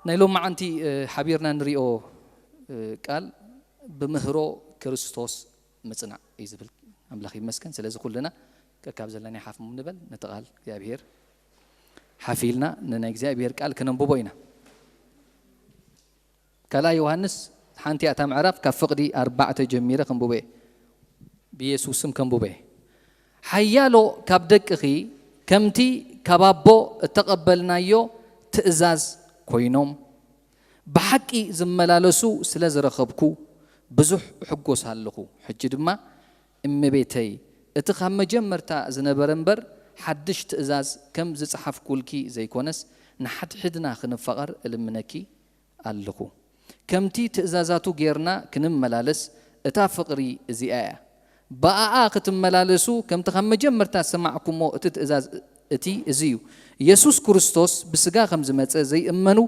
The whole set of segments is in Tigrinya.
ናይ ሎመዓንቲ ሓቢርና ንሪኦ ቃል ብምህሮ ክርስቶስ ምጽናዕ እዩ ዝብል። ኣምላኽ ይመስገን። ስለዚ ኩልና ከካብ ዘለና ሓፍ ንበል፣ ነቲ ቃል እግዚኣብሔር ሓፊልና ንናይ እግዚኣብሔር ቃል ክነንብቦ ኢና። ካልኣይ ዮሃንስ ሓንቲ ኣታ ምዕራፍ ካብ ፍቕዲ ኣርባዕተ ጀሚረ ከንብቦ እየ። ብየሱስ ስም ከንብቦ እየ። ሓያሎ ካብ ደቅኺ ከምቲ ካብ ኣቦ እተቐበልናዮ ትእዛዝ ኮይኖም ብሓቂ ዝመላለሱ ስለ ዝረኸብኩ ብዙሕ እሕጎስ ኣለኹ። ሕጂ ድማ እመቤተይ፣ እቲ ካብ መጀመርታ ዝነበረ እምበር ሓድሽ ትእዛዝ ከም ዝጸሓፍኩልኪ ዘይኮነስ ንሓድሕድና ክንፋቐር እልምነኪ ኣለኹ። ከምቲ ትእዛዛቱ ጌርና ክንመላለስ እታ ፍቕሪ እዚኣ እያ። ብኣኣ ክትመላለሱ ከምቲ ካብ መጀመርታ ዝሰማዕኩሞ እቲ ትእዛዝ እቲ እዚ እዩ። የሱስ ክርስቶስ ብስጋ ከም ዝመጸ ዘይእመኑ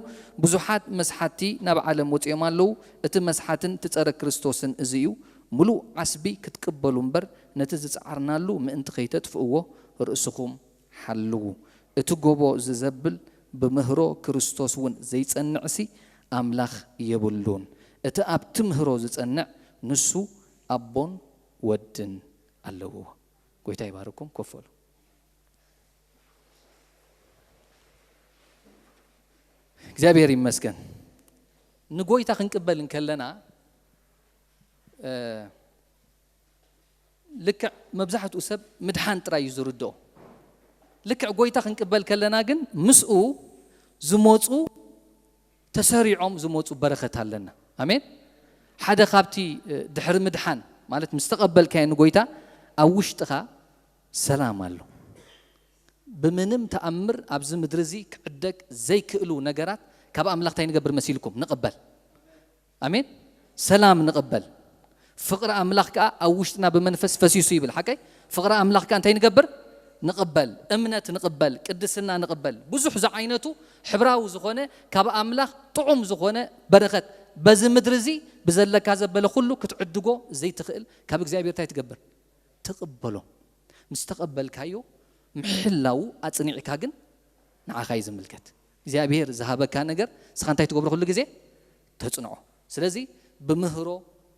ብዙሓት መስሓትቲ ናብ ዓለም ወጺኦም ኣለዉ። እቲ መስሓትን እቲ ጸረ ክርስቶስን እዚ እዩ። ምሉእ ዓስቢ ክትቅበሉ እምበር ነቲ ዝጸዓርናሉ ምእንቲ ከይተጥፍእዎ ርእስኹም ሓልዉ። እቲ ጎቦ ዝዘብል ብምህሮ ክርስቶስ እውን ዘይጸንዕሲ ኣምላኽ የብሉን። እቲ ኣብቲ ምህሮ ዝጸንዕ ንሱ ኣቦን ወድን ኣለዎ። ጎይታ ይባርኩም። ኮፈሉ። እግዚኣብሔር ይመስገን። ንጎይታ ክንቅበል እንከለና ልክዕ መብዛሕትኡ ሰብ ምድሓን ጥራይ እዩ ዝርድኦ። ልክዕ ጎይታ ክንቅበል ከለና ግን ምስኡ ዝመፁ፣ ተሰሪዖም ዝመፁ በረኸት ኣለና። ኣሜን። ሓደ ካብቲ ድሕሪ ምድሓን ማለት ምስ ተቐበልካዮ ንጎይታ ኣብ ውሽጥኻ ሰላም ኣሎ። ብምንም ተኣምር ኣብዚ ምድሪ እዚ ክዕደግ ዘይክእሉ ነገራት ካብ ኣምላኽ እንታይ ንገብር መሲልኩም? ንቕበል። ኣሜን። ሰላም ንቕበል። ፍቕሪ ኣምላኽ ከኣ ኣብ ውሽጥና ብመንፈስ ፈሲሱ ይብል። ሓቀይ? ፍቕሪ ኣምላኽ ከኣ እንታይ ንገብር? ንቕበል። እምነት ንቕበል። ቅድስና ንቕበል። ብዙሕ ዝዓይነቱ ሕብራዊ ዝኾነ ካብ ኣምላኽ ጥዑም ዝኾነ በረኸት በዚ ምድሪ እዚ ብዘለካ ዘበለ ኩሉ ክትዕድጎ ዘይትኽእል ካብ እግዚኣብሔር እንታይ ትገብር? ትቕበሎ። ምስ ተቐበልካዮ ምሕላዉ ኣጽኒዕካ ግን ንዓኻ እዩ ዝምልከት። እግዚኣብሔር ዝሃበካ ነገር ንስኻ እንታይ ትገብሮ? ኩሉ ግዜ ተጽንዖ። ስለዚ ብምህሮ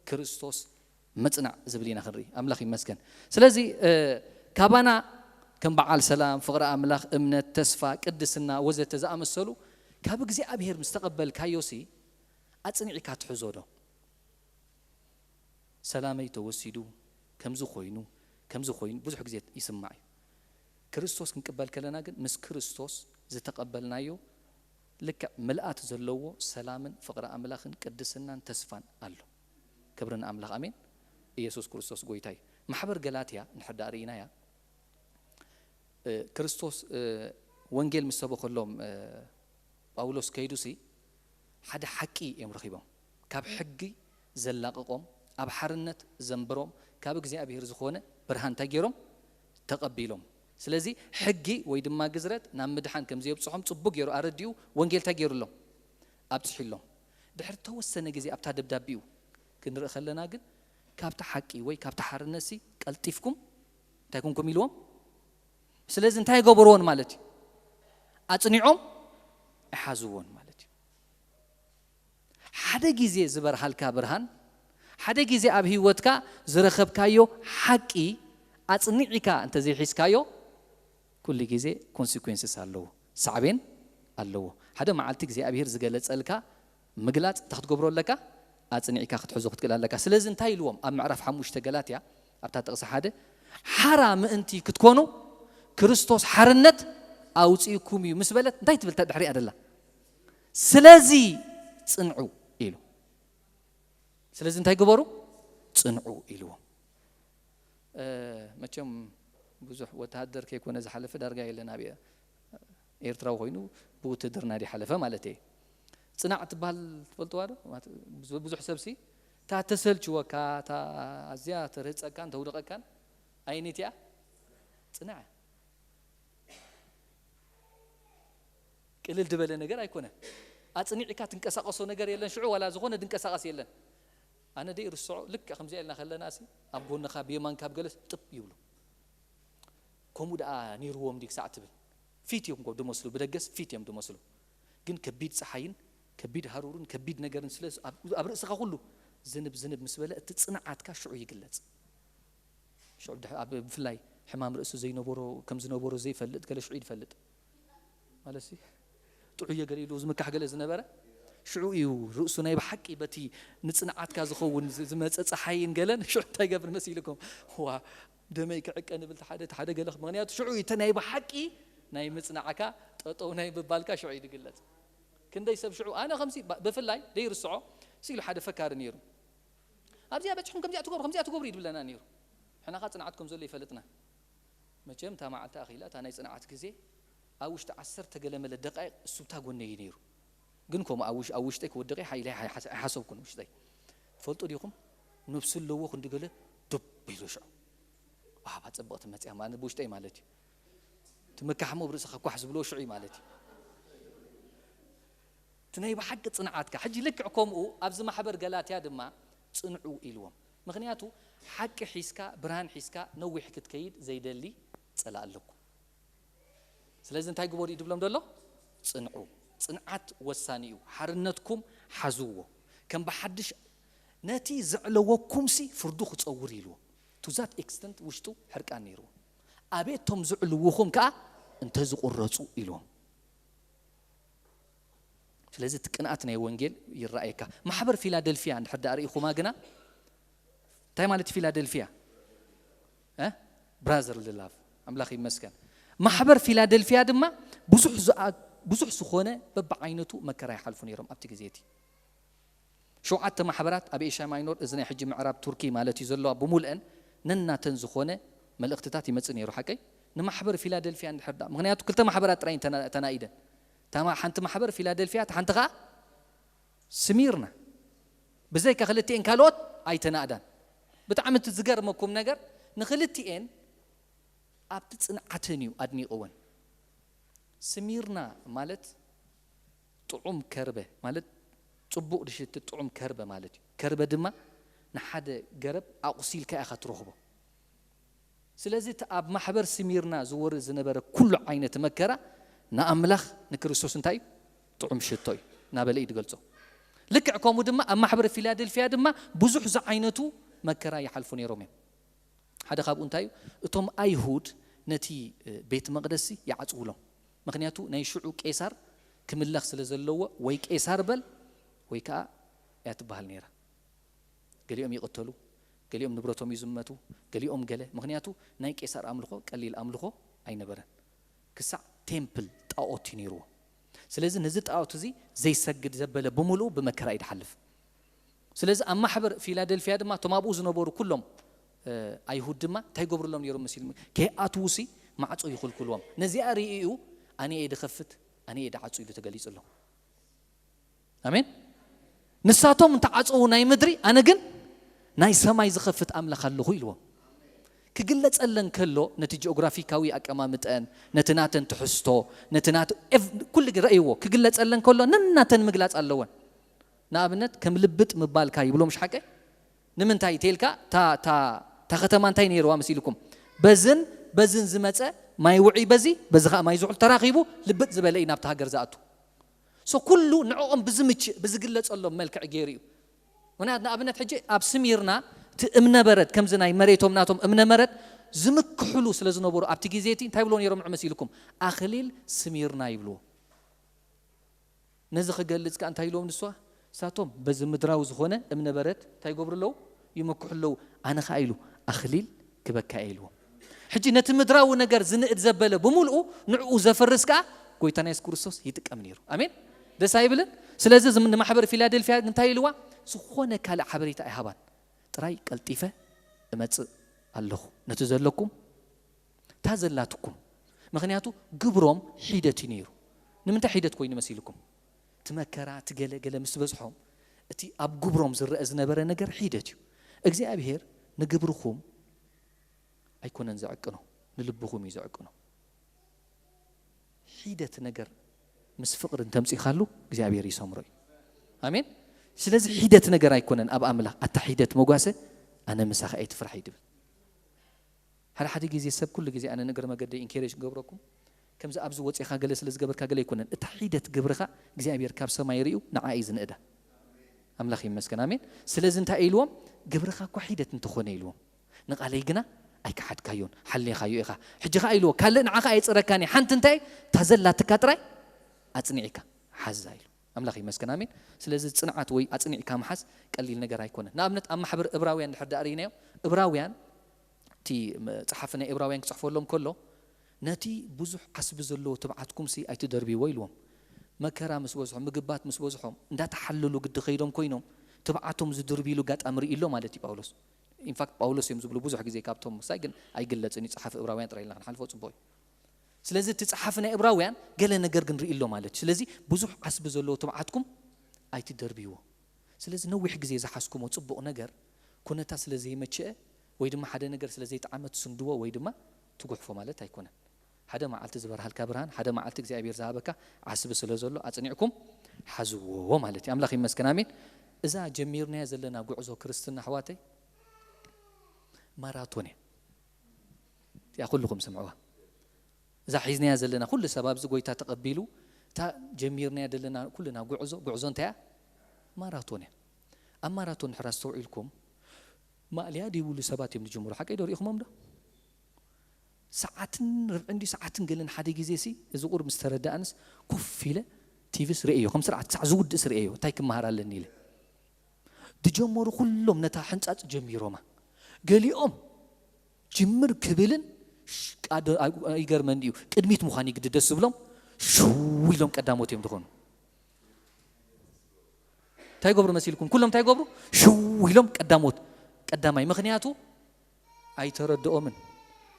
ክርስቶስ ምጽናዕ ዝብል ኢና ክንርኢ። ኣምላኽ ይመስገን። ስለዚ ካባና ከም በዓል ሰላም፣ ፍቕሪ ኣምላኽ፣ እምነት፣ ተስፋ፣ ቅድስና ወዘተ ዝኣመሰሉ ካብ እግዚኣብሔር ምስ ተቐበልካዮሲ ኣጽኒዕካ ትሕዞ ዶ? ሰላመይ ተወሲዱ፣ ከምዚ ኮይኑ፣ ከምዚ ኮይኑ ብዙሕ ግዜ ይስማዕ እዩ። ክርስቶስ ክንቅበል ከለና ግን ምስ ክርስቶስ ዝተቐበልናዮ ልክዕ ምልኣት ዘለዎ ሰላምን ፍቕሪ ኣምላኽን ቅድስናን ተስፋን ኣሎ። ክብሪ ንኣምላኽ፣ ኣሜን። ኢየሱስ ክርስቶስ ጎይታ እዩ። ማሕበር ገላትያ እንድሕር ደኣ ርኢናያ፣ ክርስቶስ ወንጌል ምስ ሰበኸሎም ጳውሎስ ከይዱሲ ሓደ ሓቂ እዮም ረኺቦም። ካብ ሕጊ ዘላቕቖም፣ ኣብ ሓርነት ዘንብሮም ካብ እግዚኣብሔር ዝኾነ ብርሃን እንታይ ገይሮም? ተቐቢሎም። ስለዚ ሕጊ ወይ ድማ ግዝረት ናብ ምድሓን ከም ዘየብጽሖም ጽቡቕ ገይሩ ኣረዲኡ። ወንጌል እንታይ ገይሩሎም? ኣብጽሒሎም። ድሕሪ ተወሰነ ግዜ ኣብታ ደብዳቤኡ ክንርኢ ከለና ግን ካብቲ ሓቂ ወይ ካብቲ ሓርነትሲ ቀልጢፍኩም እንታይ ኮንኩም ኢልዎም? ስለዚ እንታይ ገበርዎን ማለት እዩ? ኣጽኒዖም ኣይሓዝዎን ማለት እዩ። ሓደ ግዜ ዝበርሃልካ ብርሃን፣ ሓደ ግዜ ኣብ ህይወትካ ዝረኸብካዮ ሓቂ ኣጽኒዕካ እንተዘይሒዝካዮ ኩሉ ግዜ ኮንሲኩዌንስስ ኣለዎ፣ ሳዕቤን ኣለዎ። ሓደ መዓልቲ እግዚኣብሔር ዝገለጸልካ ምግላጽ እንታይ ክትገብሮ ኣለካ? ኣጽኒዕካ ክትሕዞ ክትክእል ኣለካ። ስለዚ እንታይ ኢልዎም ኣብ ምዕራፍ ሓሙሽተ ገላትያ ኣብታ ጥቕሲ ሓደ፣ ሓራ ምእንቲ ክትኮኑ ክርስቶስ ሓርነት ኣውጺእኩም እዩ ምስ በለት እንታይ ትብል እታ ድሕሪኣ ደላ? ስለዚ ጽንዑ ኢሉ። ስለዚ እንታይ ግበሩ? ጽንዑ ኢልዎም። መቸም ብዙሕ ወተሃደር ከይኮነ ዝሓለፈ ዳርጋ የለን ኣብ ኤርትራዊ ኮይኑ ብውትድርና ድዩ ሓለፈ ማለት እየ። ጽናዕ ትበሃል ትፈልጥዋ ዶ? ብዙሕ ሰብሲ እታ ተሰልችወካ፣ እታ ኣዝያ ተርህጸካን ተውድቐካን ኣይነቲያ ጽናዕ። ቅልል ዝበለ ነገር ኣይኮነ። ኣጽኒዕካ ትንቀሳቐሶ ነገር የለን። ሽዑ ዋላ ዝኾነ ድንቀሳቐስ የለን። ኣነ ደይ ርስዖ ልክዕ ከምዚኣ ኢልና ከለና ሲ ኣብ ጎንኻ ብየማንካ ኣብ ገለስ ጥብ ይብሉ። ከምኡ ደኣ ነይርዎም ድዩ ክሳዕ ትብል። ፊት እዮም እኮ ድመስሉ፣ ብደገስ ፊት እዮም ድመስሉ። ግን ከቢድ ጸሓይን ከቢድ ሃሩርን ከቢድ ነገርን ስለ ኣብ ኣብ ርእስኻ ኩሉ ዝንብ ዝንብ ምስ በለ፣ እቲ ጽንዓትካ ሽዑ ይግለጽ። ሽዑ ድሕ-፣ ኣብ ብፍላይ ሕማም ርእሲ ዘይነበሮ፣ ከም ዝነበሮ ዘይፈልጥ ገለ ሽዑ እዩ ዝፈልጥ። ማለት ሲ ጥዑየ ገለ ኢሉ ዝምካሕ ገለ ዝነበረ ሽዑ እዩ ርእሱ ናይ ብሓቂ በቲ ንጽንዓትካ ዝኸውን ዝ-፣ ዝመጸ ጸሓይን ገለን ሽዑ እንታይ ይገብር መሲልኩም? ዋ ደመይ ክዕቀ ንብል ሓደ ሓደ ገለ፣ ምኽንያቱ ሽዑ እዩ እቲ ናይ ብሓቂ ናይ ምጽናዕካ ጠጠው ናይ ምባልካ ሽዑ እዩ ዝግለጽ። ክንደይ ሰብ ሽዑ ኣነ ከምዚ ባ-፣ ብፍላይ ደይርስዖ ሲሉ ሓደ ፈካሪ ነይሩ። ኣብዚኣ በጽሕኩም ከምዚኣ ትገብሩ፣ ከምዚኣ ትገብሩ እዩ ዝብለና ነይሩ። ሕናኻ ጽንዓት ከም ዘሎ ይፈልጥና። መቸም እታ መዓልቲ ኣኺላ እታ ናይ ጽንዓት ግዜ ኣብ ውሽጢ ዓሰርተ ገለ መለ ደቃይቕ እሱብታ ጎነይ እዩ ነይሩ። ግን ከምኡ ኣብ ውሽ-፣ ኣብ ውሽጠይ ክወድቕ እየ ሓ-፣ ኢለ ኣይሓ-፣ ኣይሓሰብኩን ውሽጠይ። ትፈልጡ ዲኹም? ነብሲ ኣለዎ ክንዲ ገለ ዱብ ኢሉ ሽዑ። ዋባ ጽብቕቲ መጽያ ማለት ብውሽጠይ ማለት እዩ። ትምካሕ እሞ ብርእስኻ ኳሕ ዝብሎ ሽዑ እዩ ማለት እዩ። እቲ ናይ ብሓቂ ጽንዓትካ። ሕጂ ልክዕ ከምኡ ኣብዚ ማሕበር ገላትያ ድማ ጽንዑ ኢልዎም። ምኽንያቱ ሓቂ ሒዝካ፣ ብርሃን ሒዝካ ነዊሕ ክትከይድ ዘይደሊ ጸላእ ኣለኩም። ስለዚ እንታይ ግበሩ እዩ ድብሎም ዘሎ? ጽንዑ። ጽንዓት ወሳኒ እዩ። ሓርነትኩም ሓዝዎ። ከም ብሓድሽ ነቲ ዘዕለወኩምሲ ፍርዱ ክጸውር ኢልዎ። To that extent ውሽጡ ሕርቃን ነይርዎ። ኣቤት ቶም ዝዕልውኹም ከኣ እንተ ዝቑረጹ ኢልዎም። ስለዚ እቲ ቅንኣት ናይ ወንጌል ይረኣየካ። ማሕበር ፊላደልፊያ እንድሕር ደኣ ርኢኹማ ግና፣ እንታይ ማለት ፊላደልፊያ? እ? ብራዘርሊ ላቭ። ኣምላኽ ይመስገን። ማሕበር ፊላደልፊያ ድማ ብዙሕ ዝኣ-፣ ብዙሕ ዝኾነ በብዓይነቱ መከራ ይሓልፉ ነይሮም ኣብቲ ግዜ እቲ። ሸውዓተ ማሕበራት ኣብ ኤሽያ ማይኖር፣ እዚ ናይ ሕጂ ምዕራብ ቱርኪ ማለት እዩ ዘለዋ፣ ብምልአን ነናተን ዝኾነ መልእኽትታት ይመጽእ ነይሩ። ሓቀይ? ንማሕበር ፊላደልፊያ እንድሕር ደኣ፣ ምኽንያቱ ክልተ ማሕበራት ጥራይ እየን ተና-፣ ተናኢደን። እታ ማ-፣ ሓንቲ ማሕበር ፊላደልፊያ፣ እታ ሓንቲ ኸኣ ስሚርና። ብዘይካ ክልቲኤን ካልኦት ኣይተናእዳን። ብጣዕሚ እቲ ዝገርመኩም ነገር ንክልቲኤን ኣብቲ ጽንዓተን እዩ ኣድኒቕወን። ስሚርና ማለት ጥዑም ከርበ ማለት ጽቡቕ ዝሽትት ጥዑም ከርበ ማለት እዩ። ከርበ ድማ ንሓደ ገረብ ኣቑሲልካ ኢኻ ትረኽቦ። ስለዚ እቲ ኣብ ማሕበር ስሚርና ዝወርድ ዝነበረ ኩሉ ዓይነት መከራ ንኣምላኽ ንክርስቶስ እንታይ እዩ? ጥዑም ሽቶ እዩ እናበለ እዩ ዝገልጾ። ልክዕ ከምኡ ድማ ኣብ ማሕበር ፊላደልፊያ ድማ ብዙሕ ዝዓይነቱ መከራ ይሓልፉ ነይሮም እዮም። ሓደ ካብኡ እንታይ እዩ? እቶም ኣይሁድ ነቲ፣ እ፣ ቤት መቕደስሲ ይዓጽውሎም። ምኽንያቱ ናይ ሽዑ ቄሳር ክምለኽ ስለ ዘለዎ ወይ ቄሳር በል ወይ ከኣ እያ ትበሃል ነይራ። ገሊኦም ይቕተሉ፣ ገሊኦም ንብረቶም ይዝመቱ፣ ገሊኦም ገለ። ምኽንያቱ ናይ ቄሳር ኣምልኾ ቀሊል ኣምልኾ ኣይነበረን። ክሳዕ ቴምፕል ጣኦት እዩ ነይርዎ። ስለዚ ነዚ ጣኦት እዚ ዘይሰግድ ዘበለ ብምሉኡ ብመከራ እዩ ዝሓልፍ። ስለዚ ኣብ ማሕበር ፊላደልፊያ ድማ እቶም ኣብኡ ዝነበሩ ኩሎም፣ እ፣ ኣይሁድ ድማ እንታይ ይገብሩሎም ነይሮም መሲሉ? ከይኣትዉሲ ማዕጾ ይኽልክልዎም። ነዚኣ ርእዩ ኣነ እየ ድኸፍት፣ ኣነ እየ ድዓጹ ኢሉ ተገሊጹሎም። ኣሜን። ንሳቶም እንተዓጸዉ ናይ ምድሪ፣ ኣነ ግን ናይ ሰማይ ዝኸፍት ኣምላኽ ኣለኹ ኢልዎም። ክግለጸለን ከሎ ነቲ ጂኦግራፊካዊ ኣቀማምጠን፣ ነቲ ናተን ትሕዝቶ፣ ነቲ ናተ-፣ ኤቭ-፣ ኩሉ ግን ረእይዎ። ክግለጸለን ከሎ ነናተን ምግላጽ ኣለወን። ንኣብነት ከም ልብጥ ምባልካ ይብሎም ሽሓቀ። ንምንታይ ተልካ? እታ፣ እታ፣ እታ ከተማ እንታይ ነይርዋ መሲልኩም? በዝን በዝን ዝመጸ ማይ ውዑይ በዚ፣ በዚ ኸኣ ማይ ዝሑል ተራኺቡ ልብጥ ዝበለ እዩ ናብቲ ሃገር ዝኣቱ። ሶ ኩሉ ንዕኦም ብዝምችእ፣ ብዝግለጸሎም መልክዕ ገይሩ እዩ። ምኽንያት ንኣብነት ሕጂ ኣብ ስሚርና እቲ እምነበረድ፣ ከምዚ ናይ መሬቶም ናቶም እምነበረድ ዝምክሕሉ ስለ ዝነበሩ ኣብቲ ግዜ እቲ እንታይ ይብልዎ ነይሮም ንዑ መሲልኩም? ኣኽሊል ስሚርና ይብልዎ። ነዚ ክገልጽ ከኣ እንታይ ኢልዎም ንስዋ? ንሳቶም በዚ ምድራዊ ዝኾነ እምነበረድ እንታይ ይገብሩ ኣለዉ? ይምክሑ ኣለዉ። ኣነ ኸኣ ኢሉ ኣኽሊል ክበካ እየ ኢልዎም። ሕጂ ነቲ ምድራዊ ነገር ዝንእድ ዘበለ ብምልኡ ንዕኡ ዘፍርስ ከኣ ጎይታና የሱስ ክርስቶስ ይጥቀም ነይሩ። ኣሜን። ደስ ኣይብልን? ስለዚ ዝም-፣ ንማሕበር ፊላደልፊያ እንታይ ኢልዋ? ዝኾነ ካልእ ሓበሬታ ኣይሃባን። ጥራይ ቀልጢፈ እመጽእ ኣለኹ። ነቲ ዘለኩም እታ ዘላትኩም። ምኽንያቱ ግብሮም ሒደት እዩ ነይሩ። ንምንታይ ሒደት ኮይኑ መሲልኩም? እቲ መከራ፣ እቲ ገለ ገለ ምስ በዝሖም፣ እቲ ኣብ ግብሮም ዝረአ ዝነበረ ነገር ሒደት እዩ። እግዚኣብሄር ንግብርኹም ኣይኮነን ዘዕቅኖ፣ ንልብኹም እዩ ዘዕቅኖ። ሒደት ነገር ምስ ፍቕሪ እንተምጺኻሉ እግዚኣብሄር ይሰምሮ እዩ። ኣሜን። ስለዚ ሒደት ነገር ኣይኮነን ኣብ ኣምላኽ። ኣታ ሒደት መጓሰ ኣነ ምሳኻ እየ ትፍራሕ እዩ ድብል። ሓደ ሓደ ግዜ ሰብ ኩሉ ግዜ ኣነ ንእግረ መገደይ ኢንኬሬጅ ክገብረኩም፣ ከምዚ ኣብዚ ወፂኻ ገለ ስለ ዝገበርካ ገለ ኣይኮነን። እታ ሒደት ግብርኻ እግዚኣብሔር ካብ ሰማይ ርእዩ ንዓ እዩ ዝንእዳ። ኣምላኽ ይመስገን፣ ኣሜን። ስለዚ እንታይ ኢልዎም? ግብርኻ እኳ ሒደት እንተኾነ ኢልዎም፣ ንቓለይ ግና ኣይከሓድካዮን፣ ሓሊኻዮ ኢኻ። ሕጂ ኸዓ ኢልዎ፣ ካልእ ንዓኻ ኣየፅረካን እየ፣ ሓንቲ እንታይ? እታ ዘላትካ ጥራይ ኣፅኒዕካ ሓዛ ኢሉ። ኣምላኽ ይመስገን፣ ኣሜን። ስለዚ ፅንዓት ወይ ኣፅኒዕካ ምሓዝ ቀሊል ነገር ኣይኮነን። ንኣብነት ኣብ ማሕበር እብራውያን ድሕር ዳኣ ርኢናዮ፣ እብራውያን እቲ መፅሓፍ ናይ እብራውያን ክፅሕፈሎም ከሎ፣ ነቲ ብዙሕ ዓስቢ ዘለዎ ትብዓትኩምሲ ኣይትደርብይዎ ኢልዎም። መከራ ምስ በዝሖም፣ ምግባት ምስ በዝሖም፣ እንዳተሓለሉ ግዲ ከይዶም ኮይኖም፣ ትብዓቶም ዝድርብይሉ ኣጋጣሚ ርኢ ኣሎ ማለት እዩ ጳውሎስ። ኢንፋክት ጳውሎስ እዮም ዝብሉ ብዙሕ ግዜ ካብቶም ምሳይ፣ ግን ኣይግለጽን እዩ። ጸሓፊ እብራውያን ጥራይ ኢልና ክንሓልፎ ጽቡቕ እዩ። ስለዚ እቲ ጸሓፊ ናይ እብራውያን ገለ ነገር ግን ርኢ ኣሎ ማለት እዩ። ስለዚ ብዙሕ ዓስቢ ዘለዎ ትብዓትኩም ኣይትደርብይዎ። ስለዚ ነዊሕ ግዜ ዝሓዝኩሞ ጽቡቕ ነገር ኩነታት ስለ ዘይመችአ ወይ ድማ ሓደ ነገር ስለ ዘይጠዓመ ትስንድዎ ወይ ድማ ትጉሕፎ ማለት ኣይኮነን። ሓደ መዓልቲ ዝበርሃልካ ብርሃን፣ ሓደ መዓልቲ እግዚኣብሔር ዝሃበካ ዓስቢ ስለ ዘሎ ኣጽኒዕኩም ሓዝዎ ማለት እዩ። ኣምላኽ ይመስገን፣ ኣሜን። እዛ ጀሚርናያ ዘለና ጉዕዞ ክርስትና ኣሕዋተይ ማራቶን እያ። እዚኣ ኩልኹም ስምዕዋ። እዛ ሒዝናያ ዘለና ኩሉ ሰብ ኣብዚ ጎይታ ተቐቢሉ፣ እታ ጀሚርናያ ዘለና ኩልና ጉዕዞ፣ ጉዕዞ እንታይ እያ? ማራቶን እያ። ኣብ ማራቶን ድሕር ኣስተውዒልኩም፣ ማእልያ ዘይብሉ ሰባት እዮም ዝጅምሩ። ሓቀይ ዶ? ርኢኹሞም ዶ? ሰዓትን ርብዕን ድዩ ሰዓትን ገለን ሓደ ግዜ ሲ፣ እዚ ቁሩብ ምስ ተረዳእንስ፣ ኮፍ ኢለ ቲቪስ ርእየዮ፣ ከም ስርዓት ክሳዕ ዝውድእስ ርእየዮ፣ እንታይ ክመሃር ኣለኒ ኢለ። ዝጀመሩ ኩሎም ነታ ሕንጻጽ ጀሚሮማ። ገሊኦም ጅምር ክብልን ሽ-፣ ቃ-፣ ዶ-፣ ኣይ-፣ ኣይገርመን እዩ፣ ቅድሚት ምዃን እዩ ግዲ ደስ ዝብሎም፣ ሽው ኢሎም ቀዳሞት እዮም ዝኾኑ። እንታይ ይገብሩ መሲልኩም? ኩሎም እንታይ ይገብሩ? ሽው ኢሎም ቀዳሞት። ቀዳማይ፣ ምኽንያቱ ኣይተረድኦምን።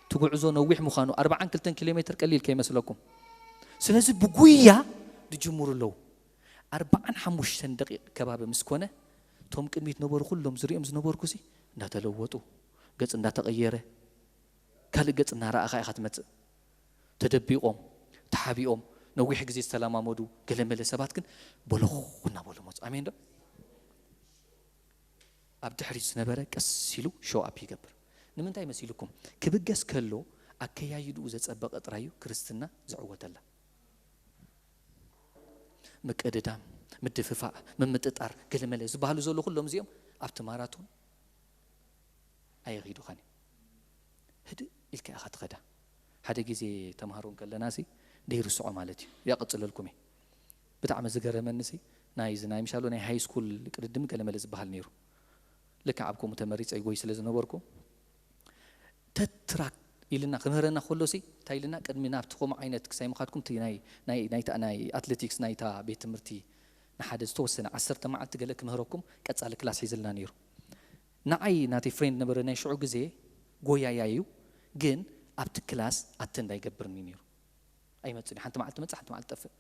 እቲ ጉዕዞ ነዊሕ ምዃኑ፣ ኣርብዓን ክልተን ኪሎ ሜትር ቀሊል ከይመስለኩም። ስለዚ ብጉያ ዝጅምሩ ኣለዉ። ኣርብዓን ሓሙሽተን ደቂቕ ከባቢ ምስ ኮነ፣ እቶም ቅድሚት ነበሩ ኩሎም ዝሪኦም ዝነበርኩ ሲ እንዳተለወጡ፣ ገጽ እንዳተቐየረ፣ ካልእ ገጽ እናረኣኻ ኢኻ ትመጽእ። ተደቢቖም፣ ተሓቢኦም፣ ነዊሕ ግዜ ዝተለማመዱ ገለመለ ሰባት ግን በለኹ እናበሉ መጹ። ኣሜን ዶ? ኣብ ድሕሪት ዝነበረ ቀስ ኢሉ ሾው ኣፕ ይገብር። ንምንታይ መሲልኩም? ክብገስ ከሎ ኣከያይድኡ ዘጸበቐ ጥራይ እዩ ክርስትና ዝዕወተላ። ምቅድዳም፣ ምድፍፋእ፣ ምምጥጣር፣ ገለመለ ዝበሃሉ ዘሎ ኩሎም እዚኦም ኣብቲ ማራቶን ኣየኺዱኻን እዩ። ህድእ ኢልካ ኢኻ ትኸዳ። ሓደ ግዜ ተምሃሮ እንከለና ሲ ደይርስዖ ማለት እዩ። የቐጽለልኩም እየ። ብጣዕሚ ዝገረመኒ ሲ ናይ እዚ ናይ ምሻሎ ናይ ሃይ ስኩል ቅድድም ገለመለ ዝበሃል ነይሩ። ልክዕ ኣብ ከምኡ ተመሪጸ ይጎይ ስለ ዝነበርኩ፣ ተትራክ ኢልና ክምህረና ከሎ ሲ እንታይ ኢልና፣ ቅድሚ ናብቲ ከምኡ ዓይነት ክሳይ ምኻድኩም እቲ ናይ ናይ ናይታ ናይ ኣትሌቲክስ ናይታ ቤት ትምህርቲ ንሓደ ዝተወሰነ ዓሰርተ መዓልቲ ገለ ክምህረኩም ቀጻሊ ክላስ ሒዝልና ነይሩ። ንዓይ ናተይ ፍሬንድ ነበረ ናይ ሽዑ ግዜ ጎያያይ እዩ፣ ግን ኣብቲ ክላስ ኣተንድ ኣይገብርን እዩ ነይሩ። ኣይመጽእን እዩ። ሓንቲ መዓልቲ መጽእ፣ ሓንቲ መዓልቲ ጠፍእ።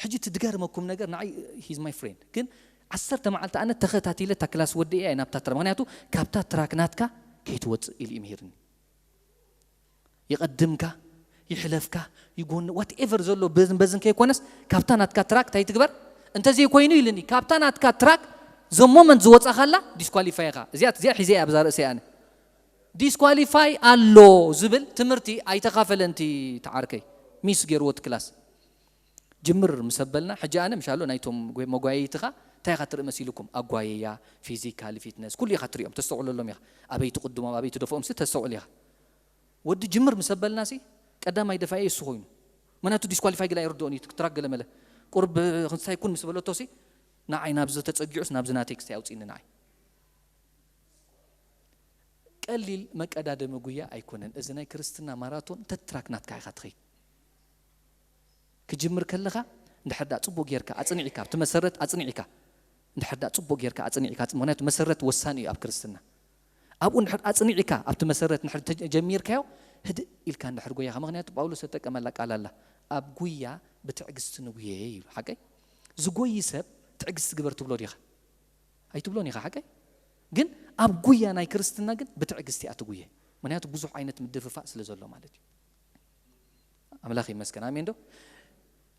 ሕጂ እቲ ዝገርመኩም ነገር ንዓይ he's my friend፣ ግን ዓሰርተ መዓልቲ ኣነ ተኸታቲለ እታ ክላስ ወዲኤ እየ ናብታ ትራክ፣ ምኽንያቱ ካብታ ትራክ ናትካ ከይትወጽእ ኢሉ እዩ ምሂርኒ። ይቐድምካ፣ ይሕለፍካ፣ ይጎኒ፣ ዋትኤቨር ዘሎ በዝን በዝን ከይኮነስ ካብታ ናትካ ትራክ እንታይ ትግበር? እንተዘይኮይኑ ኢልኒ፣ ካብታ ናትካ ትራክ ዘሞመንት ዝወጻኻላ ዲስኳሊፋይ ኢኻ። እዚኣ እዚኣ ሒዘ እያ ኣብዛ ርእሰይ ኣነ። ዲስኳሊፋይ ኣሎ ዝብል ትምህርቲ ኣይተኻፈለን እቲ ተዓርከይ። ሚስ ገይርዎ እቲ ክላስ። ጅምር ምስ ኣበልና፣ ሕጂ ኣነ ምሻሎ ናይቶም ጎ-፣ መጓየይትኻ እንታይ ኢኻ ትርኢ መሲልኩም? ኣጓየያ፣ ፊዚካል ፊትነስ፣ ኩሉ ኢኻ ትሪኦም፣ ተስተውዕለሎም ኢኻ። ኣበይ ትቕድሞም፣ ኣበይ ትደፍኦም ሲ ተስተውዕል ኢኻ። ወዲ ጅምር ምስ ኣበልና ሲ ቀዳማይ ደፋኢ እሱ ኮይኑ። ምኽንያቱ ዲስኳሊፋይ ገለ ኣይርድኦን እዩ፣ ትራክ ገለ መለ። ቁርብ ክንስታይ ኩን ምስ በለቶ ሲ ንዓይ ናብዚ ተጸጊዑስ ናብዚ ናተይ ክስታይ ኣውጺእኒ ንዓይ። ቀሊል መቀዳደሚ ጉያ ኣይኮነን። እዚ ናይ ክርስትና ማራቶን ተትራክ ናትካ ኢኻ ትኸይድ። ክጅምር ከለኻ እንድሕር ደኣ ጽቡቕ ጌርካ ኣጽኒዕካ፣ ኣብቲ መሰረት ኣጽኒዕካ፣ እንድሕር ደኣ ጽቡቕ ጌርካ ኣጽኒዕካ፣ ምኽንያቱ መሰረት ወሳኒ እዩ ኣብ ክርስትና። ኣብኡ እንድሕር ኣጽኒዕካ፣ ኣብቲ መሰረት እንድሕር ተጀ-፣ ጀሚርካዮ፣ ህድእ ኢልካ እንድሕር ጎያኻ፣ ምኽንያቱ ጳውሎስ ዝተጠቀመላ ቃል ኣላ፣ "ኣብ ጉያ ብትዕግስቲ ንጉየ" ይብሉ። ሓቀይ? ዝጎዪ ሰብ ትዕግስቲ ግበር ትብሎ ዲኻ? ኣይትብሎን ኢኻ፣ ሓቀይ? ግን ኣብ ጉያ ናይ ክርስትና ግን ብትዕግስቲ እያ ትጉየ። ምኽንያቱ ብዙሕ ዓይነት ምድፍፋእ ስለ ዘሎ ማለት እዩ። ኣምላኽ ይመስገን። ኣሜን ዶ?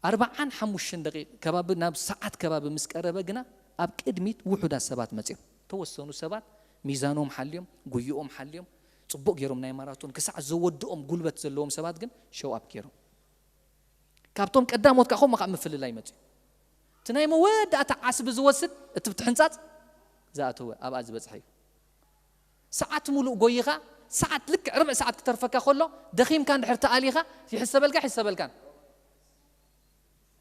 ኣርብዓን ሓሙሽተን ደቂቕ ከባቢ፣ ናብ ሰዓት ከባቢ ምስ ቀረበ ግና ኣብ ቅድሚት ውሑዳት ሰባት መጺኦም። ተወሰኑ ሰባት ሚዛኖም ሓልዮም፣ ጉይኦም ሓልዮም፣ ጽቡቕ ገይሮም ናይ ማራቶን ክሳዕ ዘወድኦም ጉልበት ዘለዎም ሰባት ግን ሾው ኣፕ ገይሮም። ካብቶም ቀዳሞት ከዓ ከምኡ ከዓ ምፍልላይ ይመፅእ እዩ። እቲ ናይ መወዳእታ ዓስቢ ዝወስድ እቲ ብቲ ሕንፃፅ ዝኣተወ ኣብኣ ዝበፅሐ እዩ። ሰዓት ሙሉእ ጎይኻ፣ ሰዓት ልክዕ ርብዕ ሰዓት ክተርፈካ ከሎ ደኺምካ እንድሕር ተኣሊኻ ይሕሰበልካ ይሕሰበልካን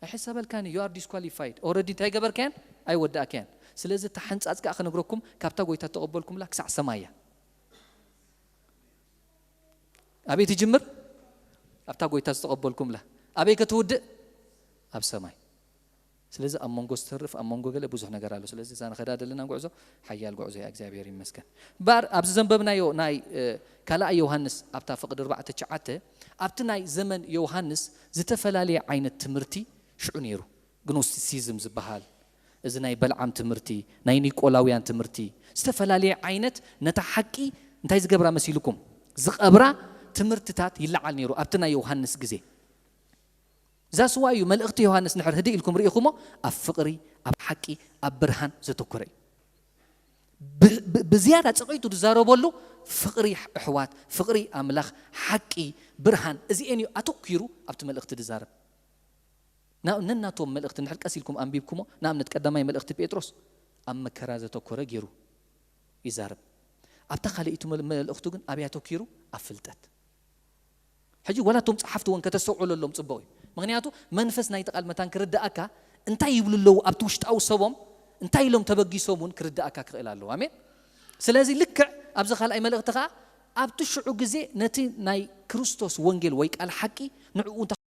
ኣይሕሰበልካን እዩ። You are disqualified. Already እንታይ ገበርካያን ኣይወዳእካያን። ስለዚ እታ ሕንፃፅ ከዓ ክነግረኩም ካብታ ጎይታ ተቐበልኩምላ ክሳዕ ሰማይ እያ። ኣበይ ትጅምር? ኣብታ ጎይታ ዝተቐበልኩምላ። ኣበይ ከትውድእ? ኣብ ሰማይ። ስለዚ ኣብ መንጎ ዝተርፍ ኣብ መንጎ ገለ ብዙሕ ነገር ኣሎ። ስለዚ እዛ ንኸዳ ዘለና ጉዕዞ ሓያል ጉዕዞ እያ። እግዚኣብሔር ይመስገን። ባር ኣብዚ ዘንበብናዮ ናይ ካልኣ ዮሃንስ ኣብታ ፍቕዲ ኣርባዕተ ትሽዓተ ኣብቲ ናይ ዘመን ዮሃንስ ዝተፈላለየ ዓይነት ትምህርቲ ሽዑ ነይሩ። ግኖስቲሲዝም ዝበሃል እዚ ናይ በልዓም ትምህርቲ፣ ናይ ኒቆላውያን ትምህርቲ፣ ዝተፈላለየ ዓይነት ነታ ሓቂ እንታይ ዝገብራ መሲልኩም ዝቐብራ ትምህርትታት ይለዓል ነይሩ ኣብቲ ናይ ዮሃንስ ግዜ። እዛ ስዋ እዩ መልእኽቲ ዮሃንስ ንሕር ህድእ ኢልኩም ርኢኹሞ ኣብ ፍቕሪ፣ ኣብ ሓቂ፣ ኣብ ብርሃን ዘተኮረ እዩ። ብዝያዳ ፀቂቱ ዝዛረበሉ ፍቕሪ ኣሕዋት፣ ፍቕሪ ኣምላኽ፣ ሓቂ፣ ብርሃን፣ እዚኤን እዩ ኣተኪሩ ኣብቲ መልእኽቲ ዝዛረብ። ነናቶም መልእኽቲ ንድሕር ቀስ ኢልኩም ኣንቢብኩሞ፣ ንኣብነት ቀዳማይ መልእኽቲ ጴጥሮስ ኣብ መከራ ዘተኮረ ገይሩ ይዛረብ። ኣብታ ካልኣይቲ መልእኽቱ ግን ኣብይ ኣተኪሩ? ኣብ ፍልጠት። ሕጂ ወላ እቶም ጸሓፍቲ እውን ከተስተውዕለሎም ጽቡቕ እዩ። ምኽንያቱ መንፈስ ናይቲ ቃል መታን ክርድኣካ እንታይ ይብሉ ኣለዉ ኣብቲ ውሽጣዊ ሰቦም እንታይ ኢሎም ተበጊሶም እውን ክርድኣካ ክኽእል ኣለዎ። ኣሜን። ስለዚ ልክዕ ኣብዚ ካልኣይ መልእኽቲ ኸዓ ኣብቲ ሽዑ ግዜ ነቲ ናይ ክርስቶስ ወንጌል ወይ ቃል ሓቂ ንዕኡ እንታይ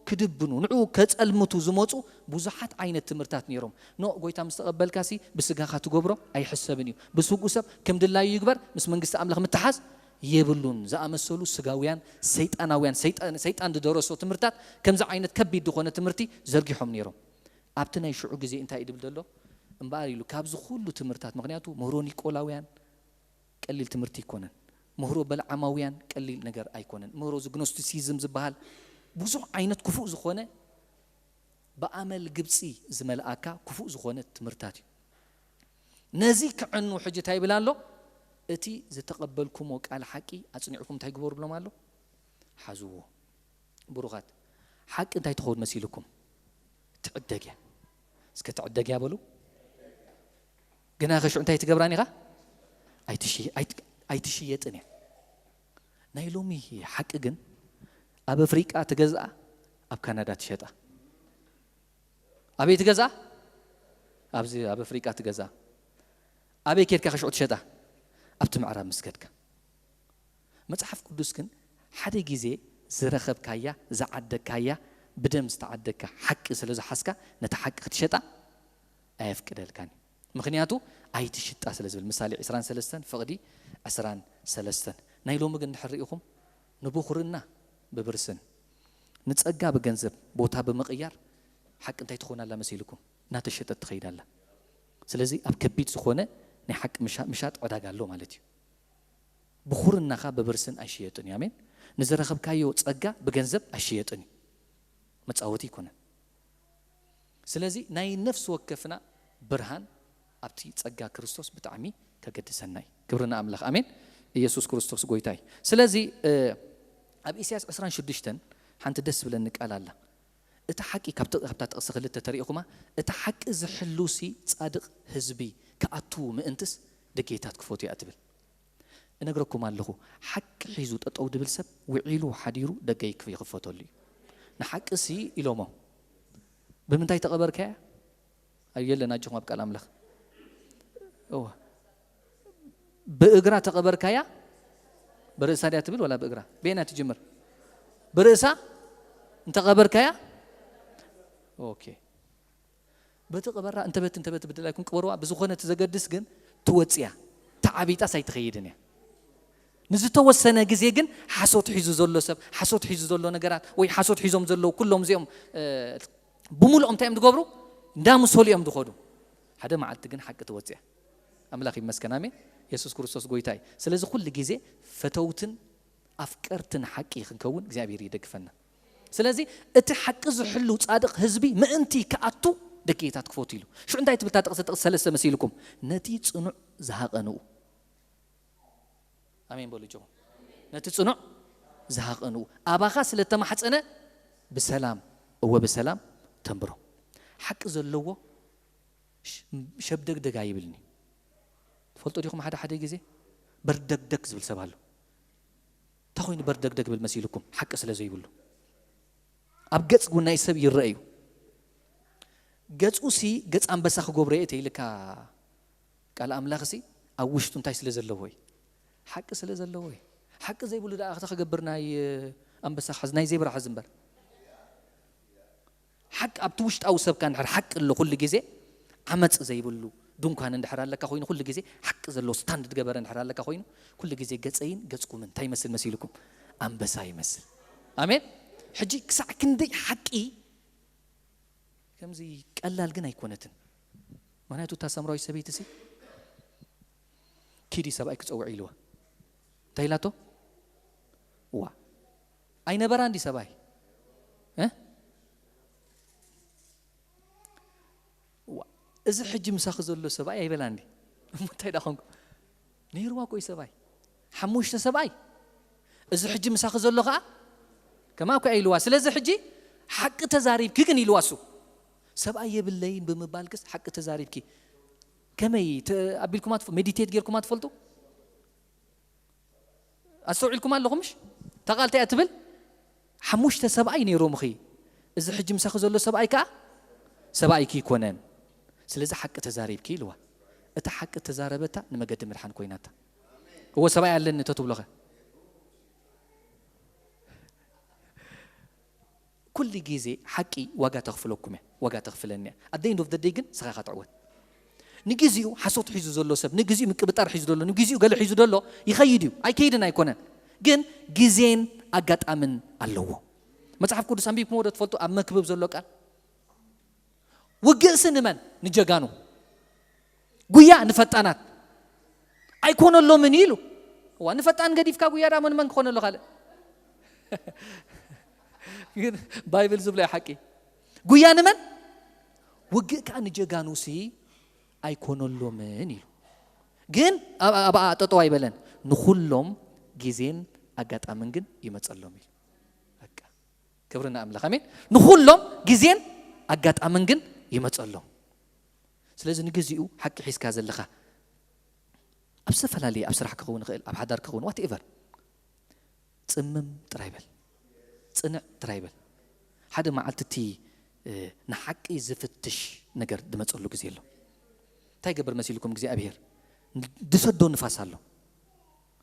ክድብኑ ንዕኡ ከጸልምቱ ዝመጹ ብዙሓት ዓይነት ትምህርታት ነይሮም። ኖ ጎይታ ምስ ተቐበልካሲ ብስጋኻ ትገብሮ ኣይሕሰብን እዩ። ብስጉ ሰብ ከም ድላዩ ይግበር ምስ መንግስቲ ኣምላኽ ምትሓዝ የብሉን ዝኣመሰሉ ስጋውያን ሰይጣናውያን ሰይጣን ዝደረሶ ትምህርታት ከምዚ ዓይነት ከቢድ ዝኾነ ትምህርቲ ዘርጊሖም ነይሮም። ኣብቲ ናይ ሽዑ ግዜ እንታይ እዩ ድብል ዘሎ እምበኣር ኢሉ ካብዚ ኩሉ ትምህርታት ምክንያቱ ምህሮ ኒቆላውያን ቀሊል ትምህርቲ ኣይኮነን። ምህሮ በልዓማውያን ቀሊል ነገር ኣይኮነን። ምህሮ እዚ ግኖስቲሲዝም ዝበሃል ብዙሕ ዓይነት ክፉእ ዝኾነ ብኣመል ግብፂ ዝመልኣካ ክፉእ ዝኾነ ትምህርታት እዩ። ነዚ ክዕኑ ሕጂ እንታይ ይብል ኣሎ? እቲ ዝተቐበልኩሞ ቃል ሓቂ ኣፅኒዕኩም እንታይ ግበሩ ብሎም ኣሎ? ሓዝዎ። ብሩኻት ሓቂ እንታይ ትኸውን መሲልኩም? ትዕደግ እያ። እስከ ትዕደግ እያ በሉ። ግና ከሽዑ እንታይ ትገብራን ኢኻ? ኣይትሽየጥን እያ። ናይ ሎሚ ሓቂ ግን ኣብ ኣፍሪቃ ትገዝኣ ኣብ ካናዳ ትሸጣ። ኣበይ ትገዝኣ? ኣብዚ ኣብ ኣፍሪቃ ትገዝኣ። ኣበይ ኬድካ ከሽዑ ትሸጣ? ኣብቲ ምዕራብ ምስ ከድካ። መጽሓፍ ቅዱስ ግን ሓደ ግዜ ዝረኸብካያ ዝዓደግካያ ብደም ዝተዓደግካ ሓቂ ስለ ዝሓዝካ ነቲ ሓቂ ክትሸጣ ኣየፍቅደልካን እዩ። ምክንያቱ ኣይትሽጣ ስለ ዝብል ምሳሌ ዕስራን ሰለስተን ፍቕዲ ዕስራን ሰለስተን። ናይ ሎሚ ግን እንድሕር ርኢኹም ንብኹርና ብብርስን ንጸጋ ብገንዘብ ቦታ ብምቕያር ሓቂ እንታይ ትኾን ኣላ መሲልኩም እናተሸጠት ትኸይድ ኣላ። ስለዚ ኣብ ከቢድ ዝኾነ ናይ ሓቂ ምሻጥ ዕዳጋ ኣሎ ማለት እዩ። ብኹርናኻ ብብርስን ኣይሽየጥን እዩ። ኣሜን። ንዝረኸብካዮ ጸጋ ብገንዘብ ኣይሽየጥን እዩ። መጻወቲ ኣይኮነን። ስለዚ ናይ ነፍሲ ወከፍና ብርሃን ኣብቲ ጸጋ ክርስቶስ ብጣዕሚ ከገድሰና እዩ። ክብሪ ንኣምላኽ። ኣሜን። ኢየሱስ ክርስቶስ ጎይታ እዩ። ስለዚ ኣብ ኢሳያስ ዕስራን ሽዱሽተን ሓንቲ ደስ ዝብለኒ ቃል ኣላ። እቲ ሓቂ ካብታ ጥቕሲ ክልተ ተሪእኹማ፣ እቲ ሓቂ ዝሕሉሲ ጻድቕ ህዝቢ ክኣቱ ምእንትስ ደገይታት ክፈቱ እያ ትብል። እነግረኩም ኣለኹ፣ ሓቂ ሒዙ ጠጠው ድብል ሰብ ውዒሉ ሓዲሩ ደገ ይክፈተሉ እዩ። ንሓቂ ሲ ኢሎሞ ብምንታይ ተቐበርካያ? ኣየለን ኣጆኹም ኣብ ቃል ኣምላኽ። እወ። ብእግራ ተቐበርካያ? ብርእሳ ድያ ትብል ወላ ብእግራ? በየና ትጅምር? ብርእሳ እንተቐበርካያ? ኦኬ። በቲ ቅበራ እንተበት እንተበት ብድላይኩም ቅበርዋ። ብዝኾነ እቲ ዘገድስ ግን ትወፅያ ተዓቢጣስ ኣይትኸይድን እያ። ንዝተወሰነ ግዜ ግን ሓሶት ሒዙ ዘሎ ሰብ ሓሶት ሒዙ ዘሎ ነገራት ወይ ሓሶት ሒዞም ዘለዉ ኩሎም እዚኦም ብምሉኦም እንታይ እዮም ዝገብሩ? እንዳምሰሉ እዮም ዝኸዱ። ሓደ መዓልቲ ግን ሓቂ ትወፅያ። ኣምላኽ ይመስገን። ኣሜን። የሱስ ክርስቶስ ጎይታ እዩ። ስለዚ ኩሉ ግዜ ፈተውትን ኣፍቀርትን ሓቂ ክንከውን እግዚኣብሔር ይደግፈና። ስለዚ እቲ ሓቂ ዝሕሉ ጻድቕ ህዝቢ ምእንቲ ክኣቱ ደጌታት ክፈቱ ኢሉ። ሽዑ እንታይ ትብል እታ ጥቕሲ? ጥቕሲ ሰለስተ መሲልኩም ነቲ ጽኑዕ ዝሃቐንኡ። ኣሜን በሉ ጆ። ነቲ ጽኑዕ ዝሃቐንኡ ኣባኻ ስለ ተማሕጸነ ብሰላም እወ ብሰላም ተንብሮ። ሓቂ ዘለዎ ሸብደግደግ ኣይብልኒ። ትፈልጦ ዲኹም ሓደ ሓደ ግዜ በርደግደግ ዝብል ሰብ ኣሎ። እንታይ ኮይኑ በርደግደግ ብል መሲልኩም? ሓቂ ስለ ዘይብሉ። ኣብ ገጽ ጉናይ ሰብ ይረአ እዩ። ገጹ ሲ ገጽ ኣንበሳ ክገብሮ እየ ተይልካ ቃል ኣምላኽ ሲ ኣብ ውሽጡ እንታይ ስለ ዘለዎ እዩ? ሓቂ ስለ ዘለዎ እዩ። ሓቂ ዘይብሉ ደኣ ክታ ክገብር ናይ ኣንበሳ ሓዝ ናይ ዜብራ ሓዝ እምበር ሓቂ ኣብቲ ውሽጣዊ ሰብካ እንድሕር ሓቂ ኣሎ ኩሉ ግዜ ዓመፅ ዘይብሉ ድንኳን እንድሕር ኣለካ ኮይኑ ኩሉ ግዜ ሓቂ ዘለዎ ስታንድ ዝገበረ እንድሕር ኣለካ ኮይኑ ኩሉ ግዜ ገፀይን ገፅኩምን እንታይ ይመስል መሲልኩም? ኣንበሳ ይመስል። ኣሜን። ሕጂ ክሳዕ ክንደይ ሓቂ ከምዚ ቀላል ግን ኣይኮነትን። ምክንያቱ እታ ሳምራዊት ሰበይቲ ሲ ኪዲ ሰብኣይ ክፀውዕ ኢልዋ እንታይ ኢላቶ? ዋ ኣይነበራ እንዲ ሰብኣይ እ? ዋ፣ እዚ ሕጂ ምሳኺ ዘሎ ሰብኣይ ኣይበላ እንዲ እሞ እንታይ ዳ ኾንኩ ነይርዋ ኮይ ሰብኣይ ሓሙሽተ ሰብኣይ እዚ ሕጂ ምሳኺ ዘሎ ከዓ ከማ እኮ ኢልዋ። ስለዚ ሕጂ ሓቂ ተዛሪብኪ ግን ኢልዋ እሱ ሰብኣይ የብለይን ብምባልክስ ሓቂ ተዛሪብኪ ከመይ ኣቢልኩማ ሜዲቴት ጌርኩማ ትፈልጡ? ኣስተውዒልኩም ኣለኹም ምሽ? እታ ቃል እንታይ እያ ትብል? ሓሙሽተ ሰብኣይ ነይሮምኺ፣ እዚ ሕጂ ምሳኺ ዘሎ ሰብኣይ ከኣ ሰብኣይኪ ኣይኮነን። ስለዚ ሓቂ ተዛሪብኪ ኢልዋ። እታ ሓቂ ተዛረበታ ንመገዲ ምድሓን ኮይናታ። እወ ሰብኣይ ኣለኒ ተትብሎኸ? ኩሉ ግዜ ሓቂ ዋጋ ተኽፍለኩም እያ፣ ዋጋ ተኽፍለኒ እያ። ኣደይ ዶፍ ደደይ ግን ስኻ ኢኻ ትዕወት። ንግዚኡ ሓሶት ሒዙ ዘሎ ሰብ ንግዚኡ ምቅብጣር ሒዙ ዘሎ ንግዚኡ ገለ ሒዙ ዘሎ ይኸይድ እዩ፣ ኣይከይድን ኣይኮነን። ግን ግዜን ኣጋጣምን ኣለዎ። መጽሓፍ ቅዱስ ኣንቢብኩምዎ ዶ ትፈልጡ? ኣብ መክብብ ዘሎ ቃል ውግእሲ ንመን? ንጀጋኑ። ጉያ ንፈጣናት ኣይኮነሎምን ኢሉ። እዋ ንፈጣን ገዲፍካ ጉያ ዳሞ ንመን ክኾነሉ ካልእ? ግን ባይብል ዝብሎ ሓቂ። ጉያ ንመን? ውግእ ከዓ ንጀጋኑሲ ኣይኮነሎምን ኢሉ። ግን ኣብኣ ጠጠው ኣይበለን። ንኹሎም ግዜን ኣጋጣምን ግን ይመፀሎም ኢሉ። በቃ ክብሪ ንኣምላኽ ኣሜን። ንኹሎም ግዜን ኣጋጣምን ግን ይመፀሎም። ስለዚ ንግዚኡ ሓቂ ሒዝካ ዘለኻ ኣብ ዝተፈላለየ ኣብ ስራሕ ክኸውን ይኽእል ኣብ ሓዳር ክኸውን ዋትኤቨር ፅምም ጥራይ በል ፅንዕ ጥራይ በል ሓደ መዓልቲ እቲ ንሓቂ ዝፍትሽ ነገር ዝመፀሉ ግዜ ኣሎ። እንታይ ይገብር መሲልኩም እግዚኣብሄር? ዝሰዶ ንፋስ ኣሎ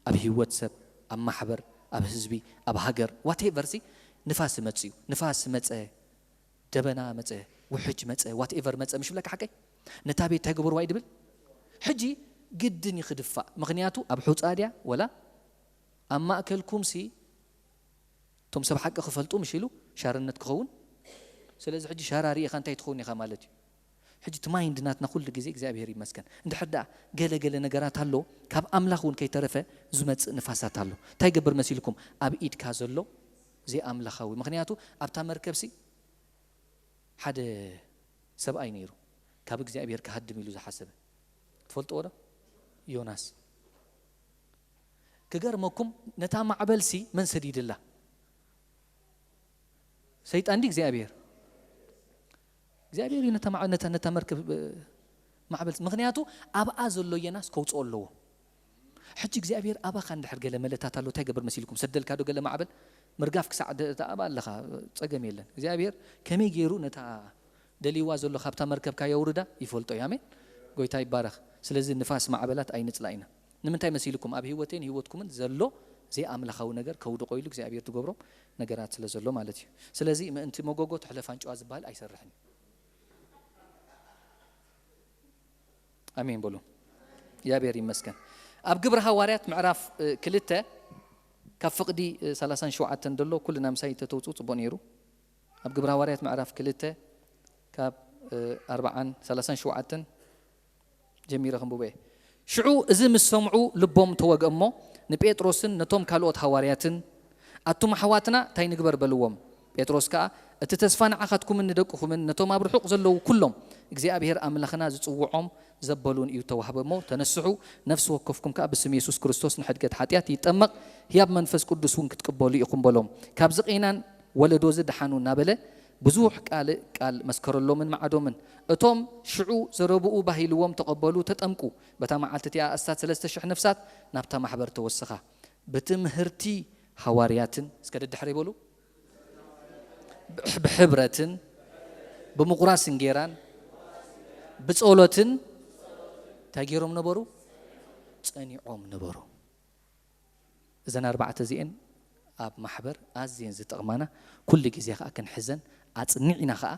ኣብ ህይወት ሰብ ኣብ ማሕበር ኣብ ህዝቢ ኣብ ሃገር ዋቴቨር ሲ ንፋስ ይመፅ እዩ። ንፋስ መፀ ደበና መፀ ውሕጅ መፀ ዋትኤቨር መፀ ምሽ ብለካ ሓቀይ ነታ ቤት እንታይ ገበርዋ እዩ ድብል ሕጂ ግድን እዩ ክድፋእ ምክንያቱ ኣብ ሑፃ ድያ ወላ ኣብ ማእከልኩም ሲ እቶም ሰብ ሓቂ ክፈልጡ ምሽ ኢሉ ሻርነት ክኸውን ስለዚ ሕጂ ሻራ ርኢኻ እንታይ ትኸውን ኢኻ ማለት እዩ ሕጂ እቲ ማይንድ ናትና ኩሉ ግዜ እግዚኣብሔር ይመስገን እንድሕር ደኣ ገለ ገለ ነገራት ኣሎ ካብ ኣምላኽ እውን ከይተረፈ ዝመፅእ ንፋሳት ኣሎ እንታይ ይገብር መሲልኩም ኣብ ኢድካ ዘሎ ዘይኣምላኻዊ ምክንያቱ ኣብታ መርከብሲ ሓደ ሰብኣይ ነይሩ ካብ እግዚኣብሔር ክሃድም ኢሉ ዝሓሰበ ትፈልጥዎ ዶ ዮናስ ክገርመኩም ነታ ማዕበልሲ መን ሰዲድላ ሰይጣን ዲ እግዚኣብሔር እግዚኣብሔር እዩ ነታ መርከብ ማዕበል ምክንያቱ ኣብኣ ዘሎ የናስ ከውፅኦ ኣለዎ ሕጂ እግዚኣብሔር ኣባኻ እንድሕር ገለ መለታት ኣሎ እንታይ ገብር መሲልኩም ሰደልካ ዶ ገለ ማዕበል ምርጋፍ ክሳዕ ተኣባ ኣለኻ ፀገም የለን እግዚኣብሔር ከመይ ገይሩ ነታ ደልይዋ ዘሎ ካብታ መርከብካ የውርዳ ይፈልጦ እዩ ኣሜን ጎይታ ይባረኽ ስለዚ ንፋስ ማዕበላት ኣይንፅላ ኢና ንምንታይ መሲልኩም ኣብ ህይወተይን ህይወትኩምን ዘሎ ዘይኣምላኻዊ ነገር ከውድቆ ኢሉ እግዚኣብሔር ዝገብሮም ነገራት ስለ ዘሎ ማለት እዩ ስለዚ ምእንቲ መጎጎ ትሕለፍ ኣንጭዋ ዝበሃል ኣይሰርሕን እዩ ኣሜን በሉ እግዚኣብሔር ይመስገን ኣብ ግብሪ ሃዋርያት ምዕራፍ ክልተ ካብ ፍቕዲ ሰላሳን ሸውዓተን ዘሎ ኩልና ምሳይ ተተውፅኡ ፅቡቅ ነይሩ ኣብ ግብሪ ሃዋርያት ምዕራፍ ክልተ ካብ ኣርባዓን ሰላሳን ሸውዓተን ጀሚረ ክንብቦ እየ ሽዑ እዚ ምስ ሰምዑ ልቦም ተወግአ እሞ ንጴጥሮስን ነቶም ካልኦት ሃዋርያትን ኣቱም ኣሕዋትና እንታይ ንግበር በልዎም ጴጥሮስ ከኣ እቲ ተስፋ ንዓኻትኩምን ንደቅኹምን ነቶም ኣብ ርሑቕ ዘለዉ ኩሎም እግዚኣብሔር ኣምላኽና ዝጽውዖም ዘበሉን እዩ ተዋህበ እሞ ተነስሑ ነፍሲ ወከፍኩም ከኣ ብስም የሱስ ክርስቶስ ንሕድገት ሓጢኣት ይጠመቕ ህያብ መንፈስ ቅዱስ እውን ክትቅበሉ ኢኹም በሎም ካብዚ ቄናን ወለዶዚ ደሓኑ እናበለ ብዙሕ ካልእ ቃል መስከረሎምን ማዕዶምን። እቶም ሽዑ ዘረብኡ ባህ ኢልዎም ተቐበሉ፣ ተጠምቁ። በታ መዓልቲ እቲኣ ኣስታት ሰለስተ ሽሕ ነፍሳት ናብታ ማሕበር ተወሰኻ። ብትምህርቲ ሃዋርያትን፣ እስከ ደድሕሪ ይበሉ፣ ብሕ-፣ ብሕብረትን፣ ብምቑራስ እንጌራን፣ ብጸሎትን እንታይ ገይሮም ነበሩ? ጸኒዖም ነበሩ። እዘን ኣርባዕተ እዚኤን ኣብ ማሕበር ኣዝየን ዝጠቕማና፣ ኩሉ ግዜ ከኣ ክንሕዘን ኣጽኒዕና ከኣ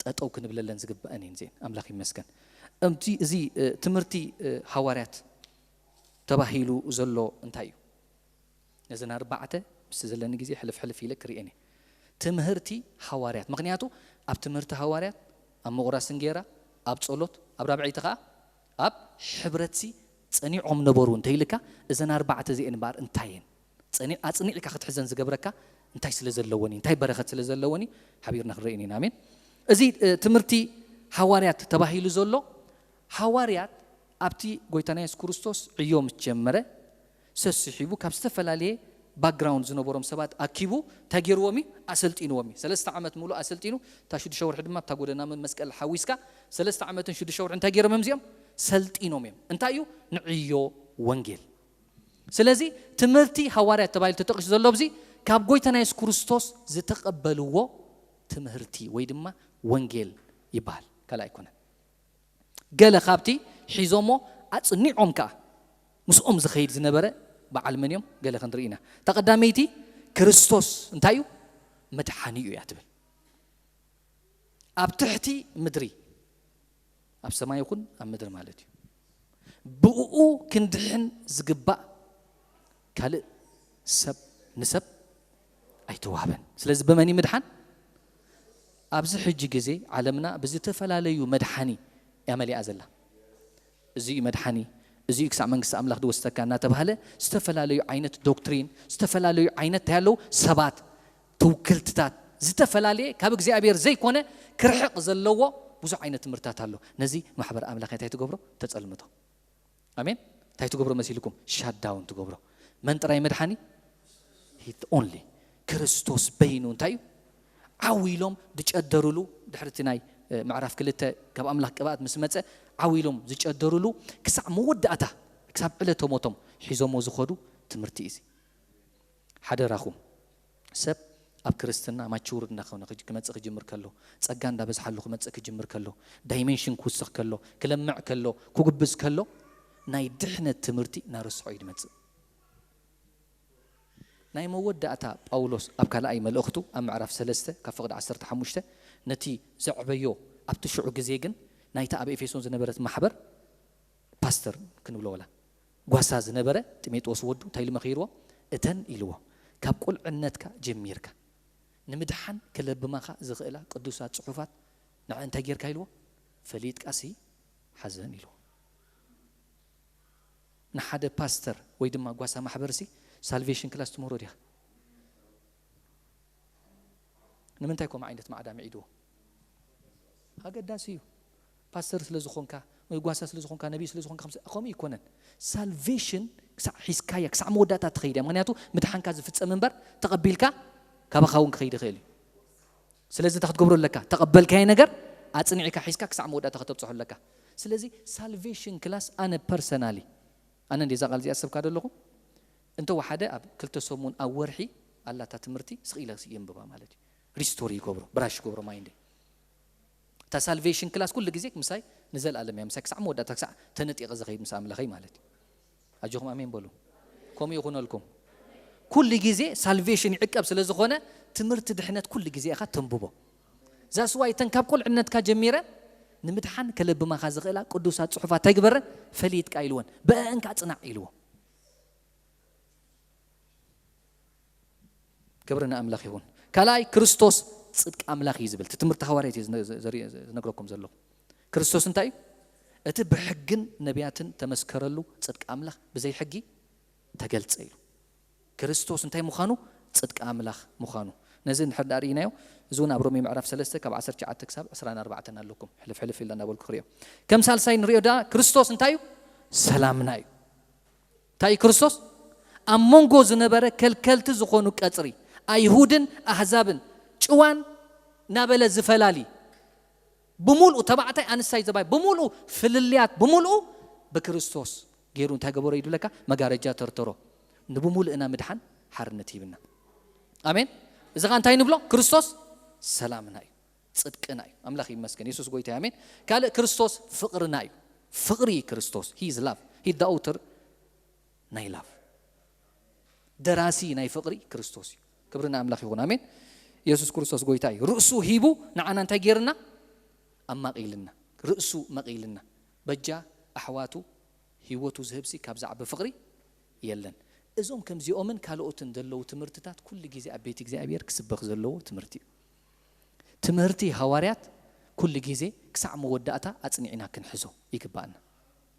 ጠጠው ክንብለለን ዝግበኣን እየን እዚኤን። ኣምላኽ ይመስገን። እምቲ፣ እዚ፣ እ፣ ትምህርቲ፣ እ፣ ሃዋርያት ተባሂሉ ዘሎ እንታይ እዩ? ነዘን ኣርባዕተ ምስ ዘለኒ ግዜ ሕልፍ ሕልፍ ኢለ ክርእየን እየ። ትምህርቲ ሃዋርያት። ምኽንያቱ ኣብ ትምህርቲ ሃዋርያት፣ ኣብ ምቑራስ እንጌራ፣ ኣብ ጸሎት፣ ኣብ ራብዐይቲ ከኣ ኣብ ሕብረትሲ ጸኒዖም ነበሩ እንተኢልካ፣ እዘን ኣርባዕተ እዚኤን እምበኣር እንታይ እየን? ጸኒ-፣ ኣጽኒዕካ ክትሕዘን ዝገብረካ እንታይ ስለ ዘለወን እዩ? እንታይ በረኸት ስለ ዘለወን እዩ? ሓቢርና ክንርእየን ኢና። ኣሜን። እዚ፣ እ፣ ትምህርቲ ሃዋርያት ተባሂሉ ዘሎ፣ ሃዋርያት ኣብቲ ጎይታና የሱስ ክርስቶስ ዕዮ ምስ ጀመረ፣ ሰሲሒቡ ካብ ዝተፈላለየ ባክግራውንድ ዝነበሮም ሰባት ኣኪቡ እንታይ ገይርዎም እዩ? ኣሰልጢንዎም እዩ። ሰለስተ ዓመት ሙሉእ ኣሰልጢኑ፣ እታ ሽዱሽተ ወርሒ ድማ እታ ጎደና መስቀል ሓዊስካ፣ ሰለስተ ዓመትን ሽዱሽተ ወርሒ እንታይ ገይሮም እዮም እዚኦም? ሰልጢኖም እዮም። እንታይ እዩ? ንዕዮ ወንጌል። ስለዚ ትምህርቲ ሃዋርያት ተባሂሉ ተጠቂሱ ዘሎ ኣብዚ ካብ ጎይታና የሱስ ክርስቶስ ዝተቐበልዎ ትምህርቲ ወይ ድማ ወንጌል ይበሃል። ካልእ ኣይኮነን። ገለ ካብቲ ሒዞሞ ኣጽኒዖም ከኣ ምስኦም ዝኸይድ ዝነበረ በዓል መን እዮም? ገለ ክንርኢ ኢና። እታ ቀዳመይቲ ክርስቶስ እንታይ እዩ? መድሓኒ እዩ እያ ትብል። ኣብ ትሕቲ ምድሪ፣ ኣብ ሰማይ ይኹን ኣብ ምድሪ ማለት እዩ፣ ብእኡ ክንድሕን ዝግባእ ካልእ ሰብ ንሰብ ኣይተዋህበን። ስለዚ ብመን እዩ ምድሓን? ኣብዚ ሕጂ ግዜ ዓለምና ብዝተፈላለዩ መድሓኒ እያ መሊኣ ዘላ። እዚ እዩ መድሓኒ፣ እዚ እዩ ክሳዕ መንግስቲ ኣምላኽ ዝወስደካ እናተባህለ ዝተፈላለዩ ዓይነት ዶክትሪን፣ ዝተፈላለዩ ዓይነት እንታይ ኣለዉ ሰባት፣ ትውክልትታት፣ ዝተፈላለየ ካብ እግዚኣብሔር ዘይኮነ ክርሕቕ ዘለዎ ብዙሕ ዓይነት ትምህርትታት ኣሎ። ነዚ ማሕበር ኣምላኽ እንታይ ትገብሮ? ተጸልምቶ። ኣሜን። እንታይ ትገብሮ መሲልኩም? ሻዳውን ትገብሮ። መን ጥራይ መድሓኒ? He only። ክርስቶስ በይኑ እንታይ እዩ? ዓው ኢሎም ዝጨደሩሉ፣ ድሕሪ እቲ ናይ፣ እ፣ ምዕራፍ ክልተ ካብ ኣምላኽ ቅብኣት ምስ መጸ፣ ዓው ኢሎም ዝጨደሩሉ፣ ክሳዕ መወዳእታ፣ ክሳብ ዕለተ ሞቶም ሒዞሞ ዝኸዱ ትምህርቲ እዩ እዚ። ሓደራኹም፣ ሰብ ኣብ ክርስትና ማቹር እንዳኾነ ክጅ-፣ ክመጽእ ክጅምር ከሎ፣ ጸጋ እንዳበዝሓሉ ክመጽእ ክጅምር ከሎ፣ ዳይሜንሽን ክውስኽ ከሎ፣ ክለምዕ ከሎ፣ ክጉብዝ ከሎ፣ ናይ ድሕነት ትምህርቲ እናረስዖ እዩ ዝመጽእ። ናይ መወዳእታ ጳውሎስ ኣብ ካልኣይ መልእኽቱ ኣብ ምዕራፍ ሰለስተ ካብ ፍቕዲ ዓሰርተ ሓሙሽተ ነቲ ዘዕበዮ ኣብቲ ሽዑ ግዜ ግን ናይታ ኣብ ኤፌሶን ዝነበረት ማሕበር ፓስተር ክንብሎ ወላ ጓሳ ዝነበረ ጢሞቴዎስ ወዱ እንታይ ኢሉ መኺርዎ? እተን ኢልዎ፣ ካብ ቁልዕነትካ ጀሚርካ ንምድሓን ክለብማኻ ዝኽእላ ቅዱሳት ጽሑፋት ንዐ እንታይ ጌርካ ኢልዎ? ፈሊጥካሲ ሓዘን ኢልዎ። ንሓደ ፓስተር ወይ ድማ ጓሳ ማሕበርሲ ሳልቬሽን ክላስ ትምህሮ ዲኻ? ንምንታይ ከምኡ ዓይነት ማዕዳ ምዒድዎ? ኣገዳሲ እዩ። ፓስተር ስለ ዝኾንካ ወይ ጓሳ ስለ ዝኾንካ፣ ነቢይ ስለ ዝኾንካ ከምዚ፣ ከምኡ ይኮነን። ሳልቬሽን ክሳዕ ሒዝካያ፣ ክሳዕ መወዳእታ ትኸይድ እያ። ምኽንያቱ ምድሓንካ ዝፍጸም እምበር ተቐቢልካ ካባኻ እውን ክኸይድ ይኽእል እዩ። ስለዚ እንታይ ክትገብሮ ኣለካ? ተቐበልካዮ ነገር ኣጽኒዕካ ሒዝካ ክሳዕ መወዳእታ ከተብጽሖ ኣለካ። ስለዚ ሳልቬሽን ክላስ ኣነ ፐርሰናሊ፣ ኣነ እንደ እዛ ቃል እዚኣ ዝሰብካ ዘለኹ፣ እንተወሓደ ኣብ ክልተ ሰሙን ኣብ ወርሒ ኣላታ ትምህርቲ ስቕ ኢለ የንብባ ማለት እዩ። ሪስቶር ይገብሮ፣ ብራሽ ይገብሮ ማይንደይ። እታ ሳልቬሽን ክላስ ኩሉ ግዜ ምሳይ ንዘለኣለም እያ፣ ምሳይ ክሳዕ መወዳእታ፣ ክሳዕ ተነጢቐ ዝኸይድ ምስ ኣምላኸይ ማለት እዩ። ኣጆኹም ኣሜን በሉ። ከምኡ ይኹነልኩም። ኩሉ ግዜ ሳልቬሽን ይዕቀብ ስለ ዝኾነ ትምህርቲ ድሕነት ኩሉ ግዜ ኢኻ ተንብቦ። ዛስዋይ እተን ካብ ቁልዕነትካ ጀሚረ ንምድሓን ከለብማኻ ዝኽእላ ቅዱሳት ጽሑፋት እንታይ ግበረን? ፈሊጥካ ኢልወን። ብአእንካ ጽናዕ ኢልዎ። ክብሪ ንኣምላኽ ይኹን። ካልኣይ ክርስቶስ ጽድቂ ኣምላኽ እዩ ዝብል። እቲ ትምህርቲ ሃዋርያት እዩ ዝነ-፣ ዘ-፣ ዘሪ-፣ ዝነግረኩም ዘለኹ። ክርስቶስ እንታይ እዩ? እቲ ብሕግን ነቢያትን ተመስከረሉ ጽድቂ ኣምላኽ ብዘይ ሕጊ ተገልጸ ኢሉ። ክርስቶስ እንታይ ምዃኑ? ጽድቂ ኣምላኽ ምዃኑ። ነዚ እንድሕር ደኣ ርኢናዮ፣ እዚ እውን ኣብ ሮሜ ምዕራፍ ሰለስተ ካብ ዓሰርተ ትሽዓተ ክሳብ ዕስራን ኣርባዕተን ኣለኩም። ሕልፍ ሕልፍ ኢልና እናበልኩ ክርእዮ። ከም ሳልሳይ ንርእዮ ደኣ ክርስቶስ እንታይ እዩ? ሰላምና እዩ። እንታይ እዩ ክርስቶስ? ኣብ መንጎ ዝነበረ ከልከልቲ ዝኾኑ ቀጽሪ፣ ኣይሁድን ኣህዛብን፣ ጭዋን እናበለ ዝፈላሊ፣ ብምልኡ ተባዕታይ ኣንስታይ ዘባይ ብምልኡ ፍልልያት ብምልኡ ብክርስቶስ ገይሩ እንታይ ገበሮ እዩ ድብለካ? መጋረጃ ተርተሮ። ንብምሉእና ምድሓን ሓርነት ሂብና። ኣሜን። እዚ ኸ እንታይ ንብሎ? ክርስቶስ ሰላምና እዩ፣ ጽድቅና እዩ። ኣምላኽ ይመስገን። የሱስ ጎይታ እዩ። ኣሜን። ካልእ ክርስቶስ ፍቕርና እዩ። ፍቕሪ ክርስቶስ፣ he is love, he is the author ናይ love። ደራሲ ናይ ፍቕሪ ክርስቶስ እዩ። ክብሪ ንኣምላኽ ይኹን። ኣሜን። የሱስ ክርስቶስ ጎይታ እዩ። ርእሱ ሂቡ ንዓና እንታይ ገይርና? ኣማቒልና። ርእሱ መቒልና። በጃ ኣሕዋቱ ህይወቱ ዝህብሲ ካብ ዝዓቢ ፍቕሪ የለን። እዞም ከምዚኦምን ካልኦትን ዘለዉ ትምህርትታት ኩሉ ግዜ ኣብ ቤት እግዚኣብሔር ክስበኽ ዘለዎ ትምህርቲ እዩ። ትምህርቲ ሃዋርያት ኩሉ ግዜ ክሳዕ መወዳእታ ኣጽኒዕና ክንሕዞ ይግባኣና።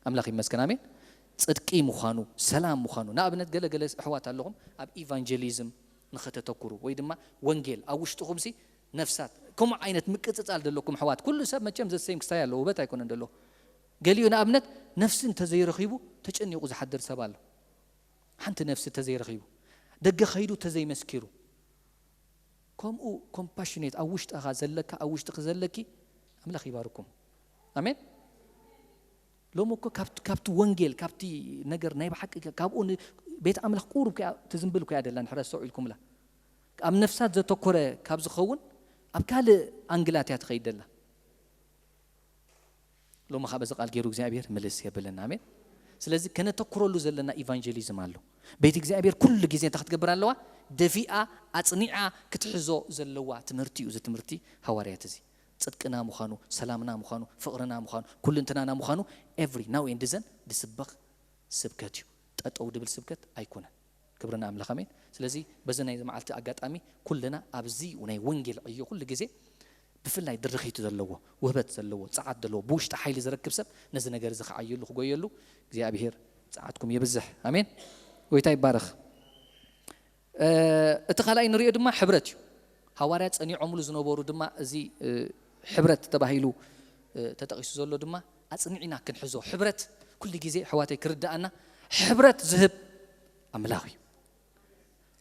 ኣምላኽ ይመስገን። ኣሜን። ጽድቂ ምዃኑ፣ ሰላም ምዃኑ። ንኣብነት ገለ ገለ ኣሕዋት ኣለኹም ኣብ ኢቫንጀሊዝም ንኸተተኩሩ ወይ ድማ ወንጌል ኣብ ውሽጥኹምሲ ነፍሳት ከምኡ ዓይነት ምቅጽጻል ዘለኩም ኣሕዋት። ኩሉ ሰብ መቸም ዘሰይም ክስታይ ኣለዎ፣ ውበት ኣይኮነን ዘሎ። ገሊኡ ንኣብነት ነፍሲ እንተዘይረኺቡ ተጨኒቑ ዝሓድር ሰብ ኣሎ። ሓንቲ ነፍሲ እንተዘይረኺቡ፣ ደገ ኸይዱ እንተዘይመስኪሩ፣ ከምኡ ኮምፓሽኔት ኣብ ውሽጥኻ ዘለካ፣ ኣብ ውሽጥኺ ዘለኪ ኣምላኽ ይባርኩም። ኣሜን። ሎሚ እኮ ካብቲ፣ ካብቲ ወንጌል፣ ካብቲ ነገር ናይ ብሓቂ ከ-፣ ካብኡ ን-፣ ቤት ኣምላኽ ቁሩብ ከኣ ትዝንብል እኮ እያ ደላ፣ ንሕረስ ሰው ኢልኩምላ። ኣብ ነፍሳት ዘተኮረ ካብ ዝኸውን ኣብ ካልእ ኣንግላት እያ ትኸይድ ደላ። ሎሚ ኸኣ በዚ ቃል ገይሩ እግዚኣብሔር ምልስ የብለና። ኣሜን። ስለዚ ከነተኩረሉ ዘለና ኢቫንጀሊዝም ኣሎ። ቤት እግዚኣብሔር ኩሉ ግዜ እንታይ ክትገብር ኣለዋ? ደፊኣ፣ ኣጽኒዓ ክትሕዞ ዘለዋ ትምህርቲ እዩ። እዚ ትምህርቲ ሃዋርያት እዚ ጽድቅና ምዃኑ፣ ሰላምና ምዃኑ፣ ፍቕርና ምዃኑ፣ ኩልንትናና ምዃኑ ኤቭሪ ናው ኤንድ ዘን ዝስበኽ ስብከት እዩ። ጠጠው ድብል ስብከት ኣይኮነን። ክብሪ ንኣምላኽ። ኣሜን። ስለዚ በዚ ናይ መዓልቲ ኣጋጣሚ ኩልና ኣብዚ ናይ ወንጌል ዕዮ ኩሉ ግዜ ብፍላይ ድርኺት ዘለዎ፣ ውህበት ዘለዎ፣ ጸዓት ዘለዎ፣ ብውሽጢ ሓይሊ ዝረክብ ሰብ ነዚ ነገር እዚ ክዓየሉ ክጎየሉ እግዚኣብሔር ጸዓትኩም ይብዝሕ። ኣሜን። ጎይታ ይባረኽ። እ፣ እቲ ካልኣይ ንሪኦ ድማ ሕብረት እዩ። ሃዋርያ ጸኒዖምሉ ዝነበሩ ድማ እዚ፣ እ፣ ሕብረት ተባሂሉ፣ እ፣ ተጠቒሱ ዘሎ ድማ ኣጽኒዕና ክንሕዞ። ሕብረት ኩሉ ግዜ ኣሕዋተይ ክርድኣና፣ ሕብረት ዝህብ ኣምላኽ እዩ።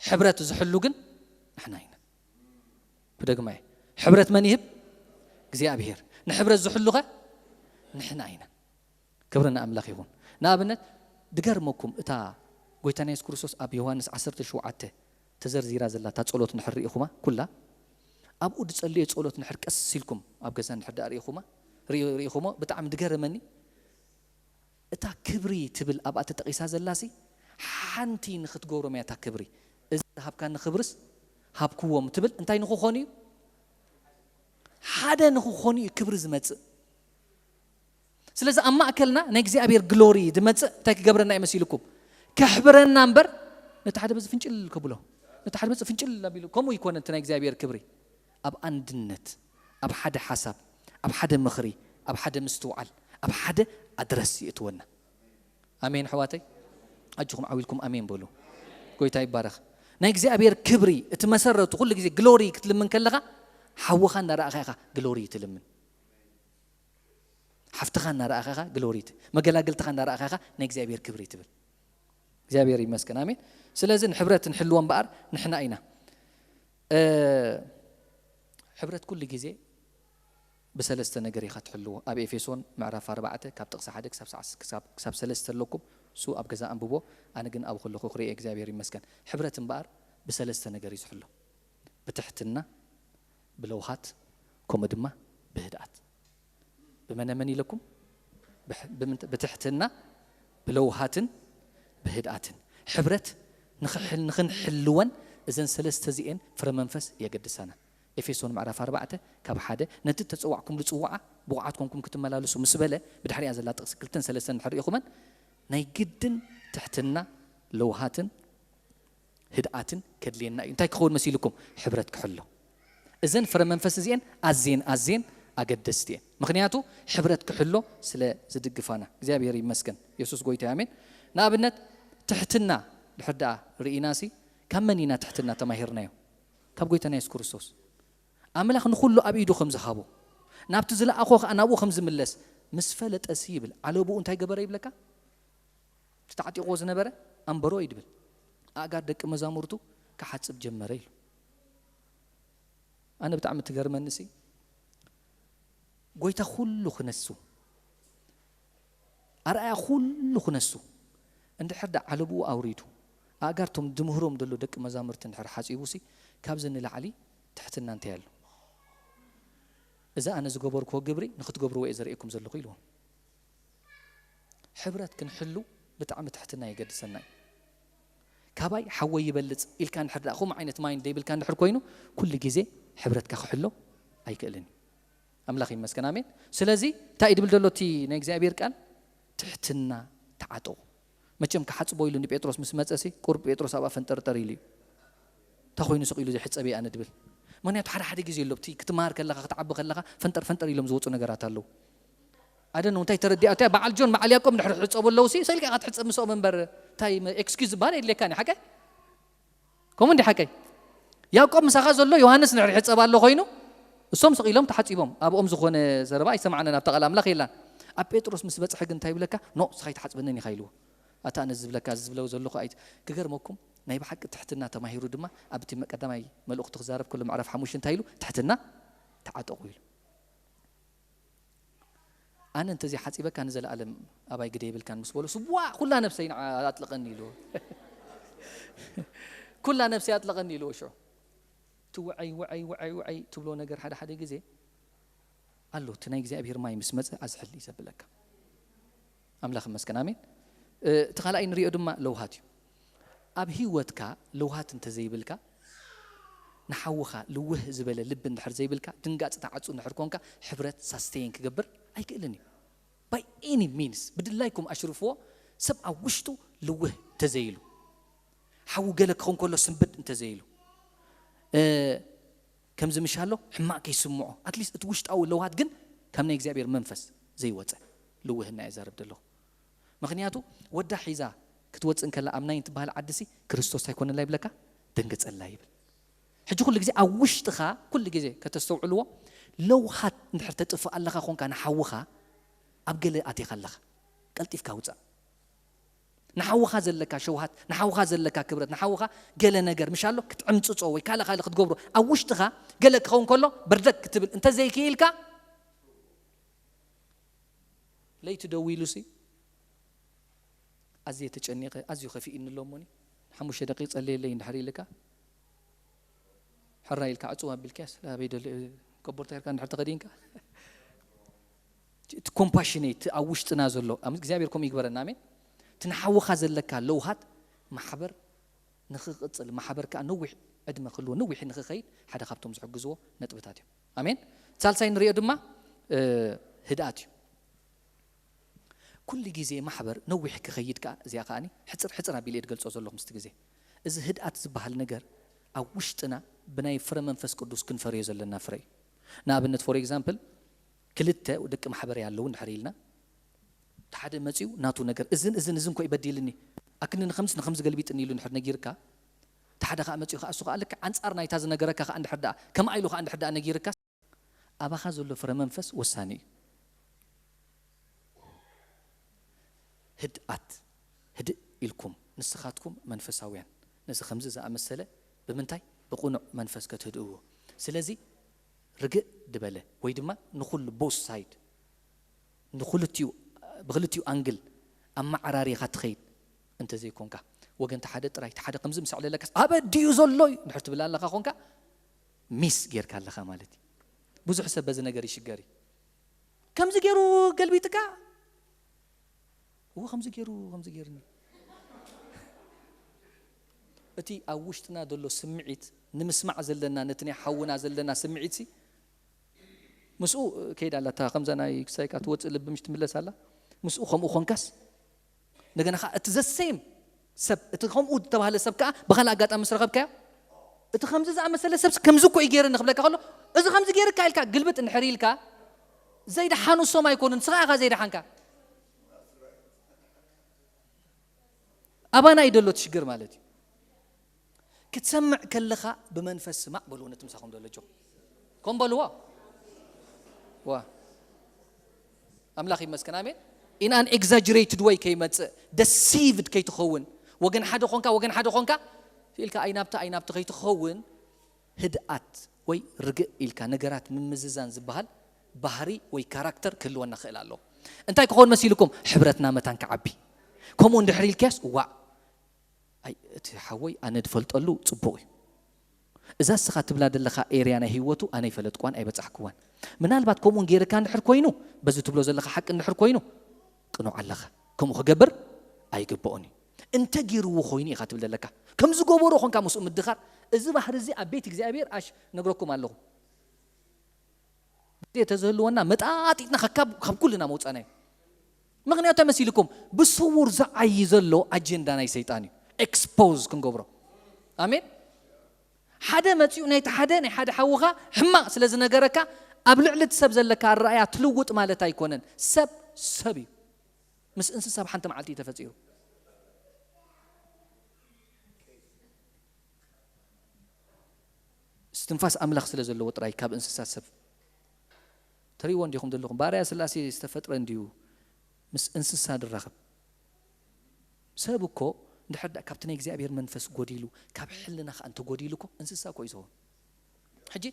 ሕብረት ዝሕሉ ግን ንሕና ኢና። ክደግማ እየ። ሕብረት መን ይህብ? እግዚኣብሔር። ንሕብረት ዝሕሉ ኸ ንሕና ኢና። ክብሪ ንኣምላኽ ይኹን። ንኣብነት ድገርመኩም፣ እታ ጎይታና የሱስ ክርስቶስ ኣብ ዮሃንስ ዓሰርተ ሸውዓተ ተዘርዚራ ዘላ እታ ጸሎት ንሕር ርኢኹማ ኩላ? ኣብኡ ዝጸልዮ ጸሎት ንሕር ቀስ ኢልኩም ኣብ ገዛ ንሕር ደኣ ርኢኹማ? ርኢ-፣ ርኢኹሞ? ብጣዕሚ ድገረመኒ። እታ ክብሪ ትብል ኣብኣ ተጠቒሳ ዘላሲ ሓንቲ ንኽትገብሮም እያ እታ ክብሪ። እዚ ዝሃብካኒ ክብርስ ሃብክዎም ትብል እንታይ ንኽኾኑ እዩ? ሓደ ንኽኾኑ እዩ ክብሪ ዝመጽእ። ስለዚ ኣብ ማእከልና ናይ እግዚኣብሔር ግሎሪ ዝመጽእ እንታይ ክገብረና እዩ መሲልኩም? ከሕብረና እምበር ነቲ ሓደ በዚ ፍንጭል ከብሎ፣ ነቲ ሓደ በዚ ፍንጭል ኣቢሉ፣ ከምኡ ይኮነ እቲ ናይ እግዚኣብሔር ክብሪ። ኣብ ኣንድነት፣ ኣብ ሓደ ሓሳብ፣ ኣብ ሓደ ምኽሪ፣ ኣብ ሓደ ምስትውዓል፣ ኣብ ሓደ ኣድረስ ይእትወና። ኣሜን ኣሕዋተይ? ኣጆኹም ዓው ኢልኩም ኣሜን በሉ። ጎይታ ይባረኽ። ናይ እግዚኣብሔር ክብሪ፣ እቲ መሰረቱ ኩሉ ግዜ ግሎሪ ክትልምን ከለኻ ሓውኻ እናረኣኻ ኢኻ ግሎሪ ትልምን። ሓፍትኻ እናረኣኻ ኢኻ ግሎሪ ት-፣ መገላግልትኻ እናረኣኻ ኢኻ ናይ እግዚኣብሔር ክብሪ ትብል። እግዚኣብሔር ይመስገን። ኣሜን። ስለዚ ንሕብረት ንሕልዎ እምበኣር ንሕና ኢና። እ፣ ሕብረት ኩሉ ግዜ ብሰለስተ ነገር ኢኻ ትሕልዎ። ኣብ ኤፌሶን ምዕራፍ ኣርባዕተ ካብ ጥቕሲ ሓደ ክሳብ ሰዓ-፣ ክሳብ፣ ክሳብ ሰለስተ ኣለኩም። እሱ ኣብ ገዛ ኣንብቦ። ኣነ ግን ኣብ ከለኹ ክርእየ እግዚኣብሔር ይመስገን። ሕብረት እምበኣር ብሰለስተ ነገር እዩ ዝሕሎ። ብትሕትና፣ ብለውሃት፣ ከምኡ ድማ ብህድኣት። ብመነ መን ኢለኩም? ብሕ-፣ ብምንት-፣ ብትሕትና፣ ብለውሃትን ብህድኣትን። ሕብረት ንኽሕል-፣ ንኽንሕልወን እዘን ሰለስተ እዚኤን ፍረ መንፈስ የገድሳና። ኤፌሶን ምዕራፍ ኣርባዕተ ካብ ሓደ፣ ነቲ ተጸዋዕኩምሉ ጽዋዓ ብቑዓት ኮንኩም ክትመላለሱ ምስ በለ፣ ብድሕሪኣ ዘላ ጥቕሲ ክልተን ሰለስተን እንድሕር ርኢኹመን፣ ናይ ግድን ትሕትና፣ ለውሃትን ህድኣትን ከድልየና እዩ። እንታይ ክኸውን መሲልኩም? ሕብረት ክሕሎ። እዘን ፍረ መንፈስ እዚኤን ኣዝየን ኣዝየን ኣገደስቲ እየን። ምኽንያቱ ሕብረት ክሕሎ ስለ ዝድግፋና። እግዚኣብሔር ይመስገን። የሱስ ጎይታ እዩ። ኣሜን። ንኣብነት ትሕትና ድሕር ደኣ ርኢናሲ ካብ መን ኢና ትሕትና ተማሂርናዮ? ካብ ጎይታና የሱስ ክርስቶስ። ኣምላኽ ንኹሉ ኣብ ኢዱ ከም ዝሃቦ፣ ናብቲ ዝለኣኾ ኸኣ ናብኡ ከም ዝምለስ ምስ ፈለጠሲ ይብል፣ ዓለብኡ እንታይ ገበረ ይብለካ? እቲ ተዓጢቕዎ ዝነበረ ኣንበሮ እዩ ድብል። ኣእጋር ደቂ መዛሙርቱ ክሓጽብ ጀመረ ኢሉ። ኣነ ብጣዕሚ ትገርመኒ ሲ ጎይታ ኩሉ ክነሱ ኣርኣያ ኩሉ ክነሱ እንድሕር ዳ ዓለብኡ ኣውሪዱ ኣእጋርቶም ድምህሮም ደሎ ደቂ መዛሙርቲ እንድሕር ሓጺቡ ሲ ካብዚ ንላዕሊ ትሕትና እንታይ ኣሎ? እዛ ኣነ ዝገበርክዎ ግብሪ ንክትገብርዎ እየ ዘርእየኩም ዘለኹ ኢልዎም። ሕብረት ክንሕሉ ብጣዕሚ ትሕትና የገድሰና እዩ። ካባይ ሓወይ ይበልጽ ኢልካ እንድሕር ዳ ከምኡ ዓይነት ማይንድ ዘይብልካ እንድሕር ኮይኑ ኩሉ ግዜ ሕብረትካ ክሕሎ ኣይክእልን እዩ። ኣምላኽ ይመስገን፣ ኣሜን። ስለዚ እንታይ እዩ ድብል ዘሎ እቲ ናይ እግዚኣብሔር ቃል? ትሕትና ተዓጠቑ። መቸም ክሓጽቦ ኢሉ ንጴጥሮስ ምስ መጸ ሲ ቁርብ ጴጥሮስ ኣብኣ ፈንጠርጠር ኢሉ እዩ። እንታይ ኮይኑ ስቕ ኢሉ ዘይሕጸብ እየ ኣነ ድብል? ምክንያቱ ሓደ ሓደ ግዜ ኣሎ እቲ ክትመሃር ከለኻ ክትዓቢ ከለኻ ፈንጠር ፈንጠር ኢሎም ዝወፁ ነገራት ኣለዉ። ኣደን እንታይ ተረዲኣ እቲያ በዓል ጆን በዓል ያቆብ ንድሕሪ ሕጸቡ ኣለዉ ሲ ሰልካ ኢኻ ትሕጸብ ምስኦም እምበር እንታይ ኤክስኪዝ ዝበሃል የድልየካን እዩ ሓቀይ? ከምኡ እንዲ ሓቀይ? ያቆብ ምሳኻ ዘሎ ዮሃንስ ንድሕሪ ሕጸብ ኣሎ ኮይኑ እሶም ስቕ ኢሎም ተሓጺቦም ኣብኦም ዝኾነ ዘረባ ኣይሰማዕነን ኣብታ ቃል ኣምላኽ የላን። ኣብ ጴጥሮስ ምስ በጽሐ ግን እንታይ ይብለካ? ኖ ስኻ ኣይትሓጽበንን ኢኻ ኢልዎ። ኣታ ኣነ ዝብለካ እዚ ዝብለው ዘለኹ ኣይት ክገርመኩም ናይ ብሓቂ ትሕትና ተማሂሩ ድማ ኣብ እቲ ቀዳማይ መልእኽቱ ክዛረብ ከሎ ምዕራፍ ሓሙሽተ እንታይ ኢሉ ትሕትና ተዓጠቑ ኢሉ። ኣነ እንተዘይ ሓጺበካ ንዘለኣለም ኣባይ ግደ የብልካን ምስ በሎ ስዋ ኩላ ነብሰይ ንዓ ኣጥልቐኒ ኢሉ ኩላ ነብሰይ ኣጥልቐኒ ኢሉ ሽዑ ትውዐይ ውዐይ ውዐይ ውዐይ ትብሎ ነገር ሓደ ሓደ ግዜ ኣሎ እቲ ናይ እግዚኣብሔር ማይ ምስ መፀ ኣዝሕል እዩ ዘብለካ ኣምላኽ ይመስገን ኣሜን እቲ ካልኣይ ንሪኦ ድማ ለውሃት እዩ ኣብ ህይወትካ ለውሃት እንተዘይብልካ ንሓውኻ ልውህ ዝበለ ልቢ እንድሕር ዘይብልካ ድንጋፅ ተዓፁ እንድሕር ኮንካ ሕብረት ሳስተይን ክገብር ኣይክእልን እዩ by any means ብድላይኩም ኣሽርፍዎ ሰብ ኣብ ውሽጡ ልውህ እንተዘይሉ ሓዊ ገለ ክኸውን ከሎ ስንብድ እንተዘይሉ ከምዚ ምሻሎ ሕማቕ ከይስምዖ ኣትሊስት እቲ ውሽጣዊ ለውሃት ግን ካብ ናይ እግዚኣብሔር መንፈስ ዘይወፀ ልውህና እየ ዛረብ ዘለኹ ምኽንያቱ ወዳ ሒዛ ክትወፅእ እንከላ ኣብ ናይ እንትበሃል ዓድሲ ክርስቶስ ኣይኮነላ ይብለካ ደንገፀላ ይብል ሕጂ ኩሉ ግዜ ኣብ ውሽጥኻ ኩሉ ግዜ ከተስተውዕልዎ ለውሃት እንድሕር ተጥፍእ ኣለኻ ኮንካ ንሓውኻ ኣብ ገለ ኣቴኻ ኣለኻ ቀልጢፍካ ውፃእ ንሓውኻ ዘለካ ሸውሃት ንሓውኻ ዘለካ ክብረት ንሓውኻ ገለ ነገር ምሻሎ ክትዕምፅፆ ወይ ካልእ ካልእ ክትገብሮ ኣብ ውሽጥኻ ገለ ክኸውን ከሎ በርደግ ክትብል እንተዘይክኢልካ ለይቲ ደው ኢሉሲ ኣዝየ ተጨኒቐ ኣዝዩ ከፊእኒ ኣሎሞኒ ሓሙሽተ ደቂቕ ጸልየለይ እንድሕር ኢልካ ሕራ ኢልካ ዕጽው ኣቢልካስ ኣበይ ደሎ ከቦርታ ርካ እንድሕር ተኸዲንካ እቲ ኮምፓሽኔት ኣብ ውሽጥና ዘሎ እግዚኣብሔር ከምኡ ይግበረና ኣሜን እቲ ንሓውኻ ዘለካ ለውሃት ማሕበር ንኽቕጽል ማሕበር ከዓ ነዊሕ ዕድመ ክህልዎ ነዊሕ ንኽኸይድ ሓደ ካብቶም ዝሕግዝዎ ነጥብታት እዮም ኣሜን ሳልሳይ ንሪኦ ድማ ህድኣት እዩ ኩሉ ግዜ ማሕበር ነዊሕ ክኸይድ ከዓ እዚኣ ከዓ ሕፅር ሕፅር ኣቢለ እየ ዝገልፆ ዘለኹ ምስቲ ግዜ እዚ ህድኣት ዝበሃል ነገር ኣብ ውሽጥና ብናይ ፍረ መንፈስ ቅዱስ ክንፈርዮ ዘለና ፍረ እዩ ንኣብነት for example ክልተ ደቂ ማሕበረይ ኣለዉ እንድሕር ኢልና እቲ ሓደ መፂኡ ናቱ ነገር እዝን እዝን እዝን ኮ ይበዲልኒ ኣክኒ ንከምዚ ንከምዚ ገልቢጥኒ ኢሉ እንድሕር ነጊርካ እቲ ሓደ ከዓ መፂኡ ከዓ እሱ ከዓ ልክዕ ኣንፃር ናይታ ዝነገረካ ከዓ እንድሕር ደኣ ከምኣ ኢሉ ከዓ እንድሕር ደኣ ነጊርካ ኣባኻ ዘሎ ፍረ መንፈስ ወሳኒ እዩ ህድኣት ህድእ ኢልኩም ንስኻትኩም መንፈሳውያን ነዚ ከምዚ ዝኣመሰለ ብምንታይ ብቕኑዕ መንፈስ ከትህድእዎ ስለዚ ርግእ ድበለ ወይ ድማ ንኹሉ both side ንክልቲኡ ብክልቲኡ ኣንግል ኣመዓራሪኻ ትኸይድ እንተዘይኮንካ ወገን ሓደ ጥራይ ሓደ ከምዚ ምስ ኣዕለለካስ ኣበ ድዩ ዘሎ እዩ እንድሕር ትብል ኣለኻ ኮንካ ሚስ ጌርካ ኣለኻ ማለት እዩ ብዙሕ ሰብ በዚ ነገር ይሽገር እዩ ከምዚ ገይሩ ገልቢጥካ እዎ ከምዚ ገይሩ ከምዚ ገይሩኒ እቲ ኣብ ውሽጥና ዘሎ ስምዒት ንምስማዕ ዘለና ነቲ ናይ ሓውና ዘለና ስምዒት ሲ ምስኡ ከይዳ ኣላ እታ ከምዛ ናይ ክሳይካ ትወፅእ ልቢ ምሽ ትምለስ ኣላ ምስኡ ከምኡ ኮንካስ እንደገና ከዓ እቲ ዘሰይም ሰብ እቲ ከምኡ ዝተባህለ ሰብ ከዓ ብካልእ ኣጋጣሚ ምስ ረኸብካዮ እቲ ከምዚ ዝኣመሰለ ሰብ ከምዚ እኮ እዩ ገይረ ንክብለካ ከሎ እዚ ከምዚ ገይርካ ኢልካ ግልብጥ እንድሕር ኢልካ ዘይደሓኑ እሶም ኣይኮኑን ንስኻ ኢኻ ዘይደሓንካ ኣባና እዩ ደሎ ትሽግር ማለት እዩ ክትሰምዕ ከለኻ ብመንፈስ ስማዕ በልዎ ነቲ ምሳኹም ዘሎ ጆ ከም በልዎ ዋ ኣምላኽ ይመስገን ኣሜን in an exaggerated way ከይመፅእ deceived ከይትኸውን ወገን ሓደ ኾንካ ወገን ሓደ ኾንካ ኢልካ ኣይናብቲ ኣይናብቲ ከይትኸውን ህድኣት ወይ ርግእ ኢልካ ነገራት ምምዝዛን ዝበሃል ባህሪ ወይ ካራክተር ክህልወና ክእል ኣለዎ። እንታይ ክኸውን መሲልኩም? ሕብረትና መታን ክዓቢ። ከምኡ እንድሕር ኢልካስ፣ ዋዕ፣ ኣይ፣ እቲ ሓወይ ኣነ ድፈልጠሉ ጽቡቕ እዩ። እዛ እስኻ ትብላ ዘለኻ ኤርያ ናይ ህይወቱ ኣነ ኣይፈለጥክዋን ኣይበጻሕክዋን። ምናልባት ከምኡን ገይርካ እንድሕር ኮይኑ፣ በዚ ትብሎ ዘለኻ ሓቂ እንድሕር ኮይኑ፣ ቅኑዕ ኣለኻ። ከምኡ ክገብር ኣይግብኦን እዩ። እንተ ገይርዎ ኮይኑ ኢኻ ትብል ዘለካ። ከም ዝገበሮ ኾንካ ምስኡ ምድኻር፣ እዚ ባህሪ እዚ ኣብ ቤት እግዚኣብሔር ኣሽ ነግረኩም ኣለኹ። ግዜ ተዝህልወና መጣጢጥና ካብ ካብ ኩልና መውፃና እዩ። ምክንያቱ መሲልኩም ብስውር ዝዓይ ዘሎ ኣጀንዳ ናይ ሰይጣን እዩ። ኤክስፖዝ ክንገብሮ። ኣሜን። ሓደ መፂኡ ናይቲ ሓደ ናይ ሓደ ሓውኻ ሕማቕ ስለ ዝነገረካ ኣብ ልዕሊ እቲ ሰብ ዘለካ ኣረኣያ ትልውጥ ማለት ኣይኮነን። ሰብ ሰብ እዩ። ምስ እንስሳ ኣብ ሓንቲ መዓልቲ እዩ ተፈፂሩ። እስትንፋስ ኣምላኽ ስለ ዘለዎ ጥራይ ካብ እንስሳ ሰብ። ተርእይዎ እንዲኹም ዘለኹም፣ ባርያ ስላሴ ዝተፈጥረ እንዲዩ ምስ እንስሳ ድራኸብ። ሰብ እኮ እንድሕር ደኣ ካብቲ ናይ እግዚኣብሔር መንፈስ ጎዲሉ፣ ካብ ሕልና ኸኣ እንተጎዲሉ እኮ እንስሳ እኮ እዩ ዝኸውን። ሕጂ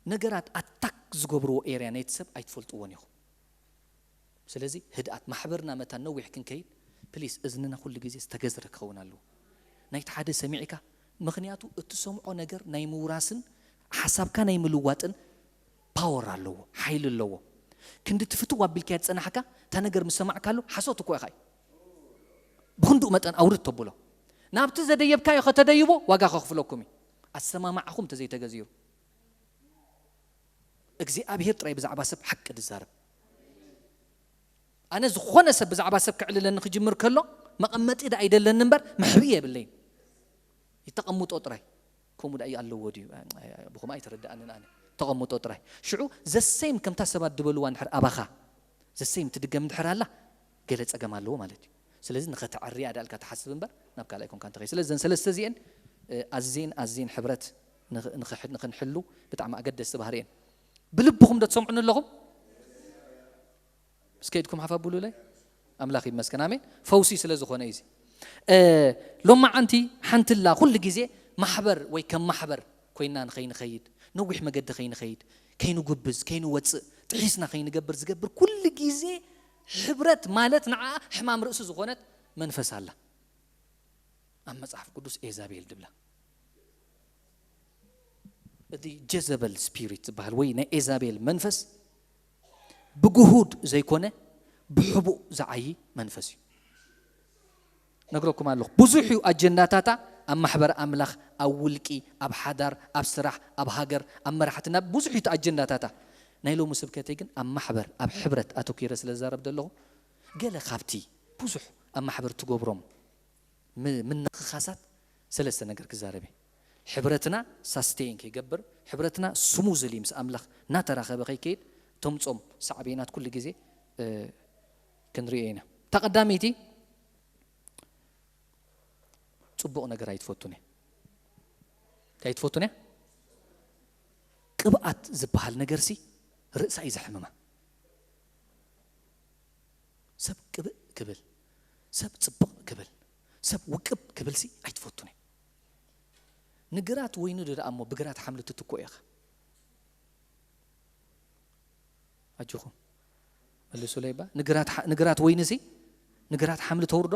ነገራት ኣታክ ዝገብርዎ ኤርያ ናይቲ ሰብ ኣይትፈልጥዎን ኢኹም። ስለዚ ህድኣት ማሕበርና መታን ነዊሕ ክንከይድ ፕሊስ እዝንና ኩሉ ግዜ ዝተገዝረ ክኸውን ኣለዎ። ናይቲ ሓደ ሰሚዕካ፣ ምኽንያቱ እትሰምዖ ነገር ናይ ምውራስን ሓሳብካ ናይ ምልዋጥን ፓወር ኣለዎ፣ ሓይሊ ኣለዎ። ክንዲ ትፍትው ኣቢልካዮ ዝጸናሕካ እታ ነገር ምስ ሰማዕካሉ ሓሶት እኮ ኢኻ እዩ። ብኽንድኡ መጠን ኣውርድ ተብሎ። ናብቲ ዘደየብካዮ ከተደይቦ ዋጋ ከኽፍለኩም እዩ። ኣሰማማዕኹም እንተዘይተገዚሩ። እግዚኣብሔር ጥራይ ብዛዕባ ሰብ ሓቂ ድዛረብ። ኣነ ዝኾነ ሰብ ብዛዕባ ሰብ ክዕልለኒ ክጅምር ከሎ መቐመጢ ዳ ኣይደለኒ እምበር መሕብኢ የብለይን። ይተቐምጦ ጥራይ። ከምኡ ዳ ኣለዎ ድዩ? ብኹም ኣይተረዳእንን ኣነ። ተቐምጦ ጥራይ። ሽዑ ዘሰይም ከምታ ሰባት ድበልዋ እንድሕር ኣባኻ ዘሰይም ትድገም እንድሕር ኣላ ገለ ጸገም ኣለዎ ማለት እዩ። ስለዚ ንኸተዕርያ ዳ ኢልካ ትሓስብ እምበር ናብ ካልእ ኣይኮንካን ትኸይድ። ስለዚ ዘን ሰለስተ እዚአን፣ እ፣ ኣዝየን ኣዝየን ሕብረት ንኽ-፣ ንኽሕ-፣ ንኽንሕሉ ብጣዕሚ ኣገደስቲ ባህሪ እየን። ብልብኹም ዶ ትሰምዑኒ ኣለኹም? እስከ ኢድኩም ሓፍ ኣብሉለይ። ኣምላኽ ይመስገን። ኣሜን። ፈውሲ ስለ ዝኾነ እዩ እዚ። እ፣ ሎማዓንቲ ሓንትላ ኩሉ ግዜ ማሕበር ወይ ከም ማሕበር ኮይና ንኸይንኸይድ፣ ነዊሕ መገዲ ከይንኸይድ፣ ከይንጉብዝ፣ ከይንወጽእ፣ ጥሒስና ከይንገብር ዝገብር ኩሉ ግዜ ሕብረት ማለት ንዓ ሕማም ርእሲ ዝኾነት መንፈስ ኣላ። ኣብ መጽሓፍ ቅዱስ ኤዛቤል ድብላ። እቲ ጀዘበል ስፒሪት ዝበሃል ወይ ናይ ኤዛቤል መንፈስ ብግሁድ ዘይኮነ ብሕቡእ ዝዓዪ መንፈስ እዩ። ነግረኩም ኣለኹ። ብዙሕ እዩ ኣጀንዳታታ ኣብ ማሕበር ኣምላኽ፣ ኣብ ውልቂ፣ ኣብ ሓዳር፣ ኣብ ስራሕ፣ ኣብ ሃገር፣ ኣብ መራሕትና ብዙሕ እዩ እቲ ኣጀንዳታታ። ናይ ሎሚ ስብከተይ ግን ኣብ ማሕበር፣ ኣብ ሕብረት ኣተኲረ ስለ ዝዛረብ ዘለኹ ገለ ካብቲ ብዙሕ ኣብ ማሕበር ትገብሮም ም-፣ ምንኽኻሳት ሰለስተ ነገር ክዛረብ እየ። ሕብረትና ሳስቴን ከይገብር፣ ሕብረትና ስሙዝሊ ምስ ኣምላኽ እናተራኸበ ከይከይድ፣ ተምጾም ሳዕቤናት ኩሉ ግዜ፣ እ፣ ክንሪኦ ኢና። እታ ቀዳመይቲ፣ ጽቡቕ ነገር ኣይትፈቱን እየ። እንታይ ኣይትፈቱን እየ? ቅብኣት ዝበሃል ነገርሲ ርእሳ እዩ ዘሕምማ። ሰብ ቅብእ ክብል፣ ሰብ ጽብቕ ክብል፣ ሰብ ውቅብ ክብልሲ ኣይትፈቱን እየ። ንግራት ወይኒ ዶ ደኣ እሞ ብግራት ሓምሊ ትትኮ ኢኻ? ኣጆኹም መልሱለይ እባ። ንግራት ሓ-፣ ንግራት ወይኒሲ ንግራት ሓምሊ ተውርዶ?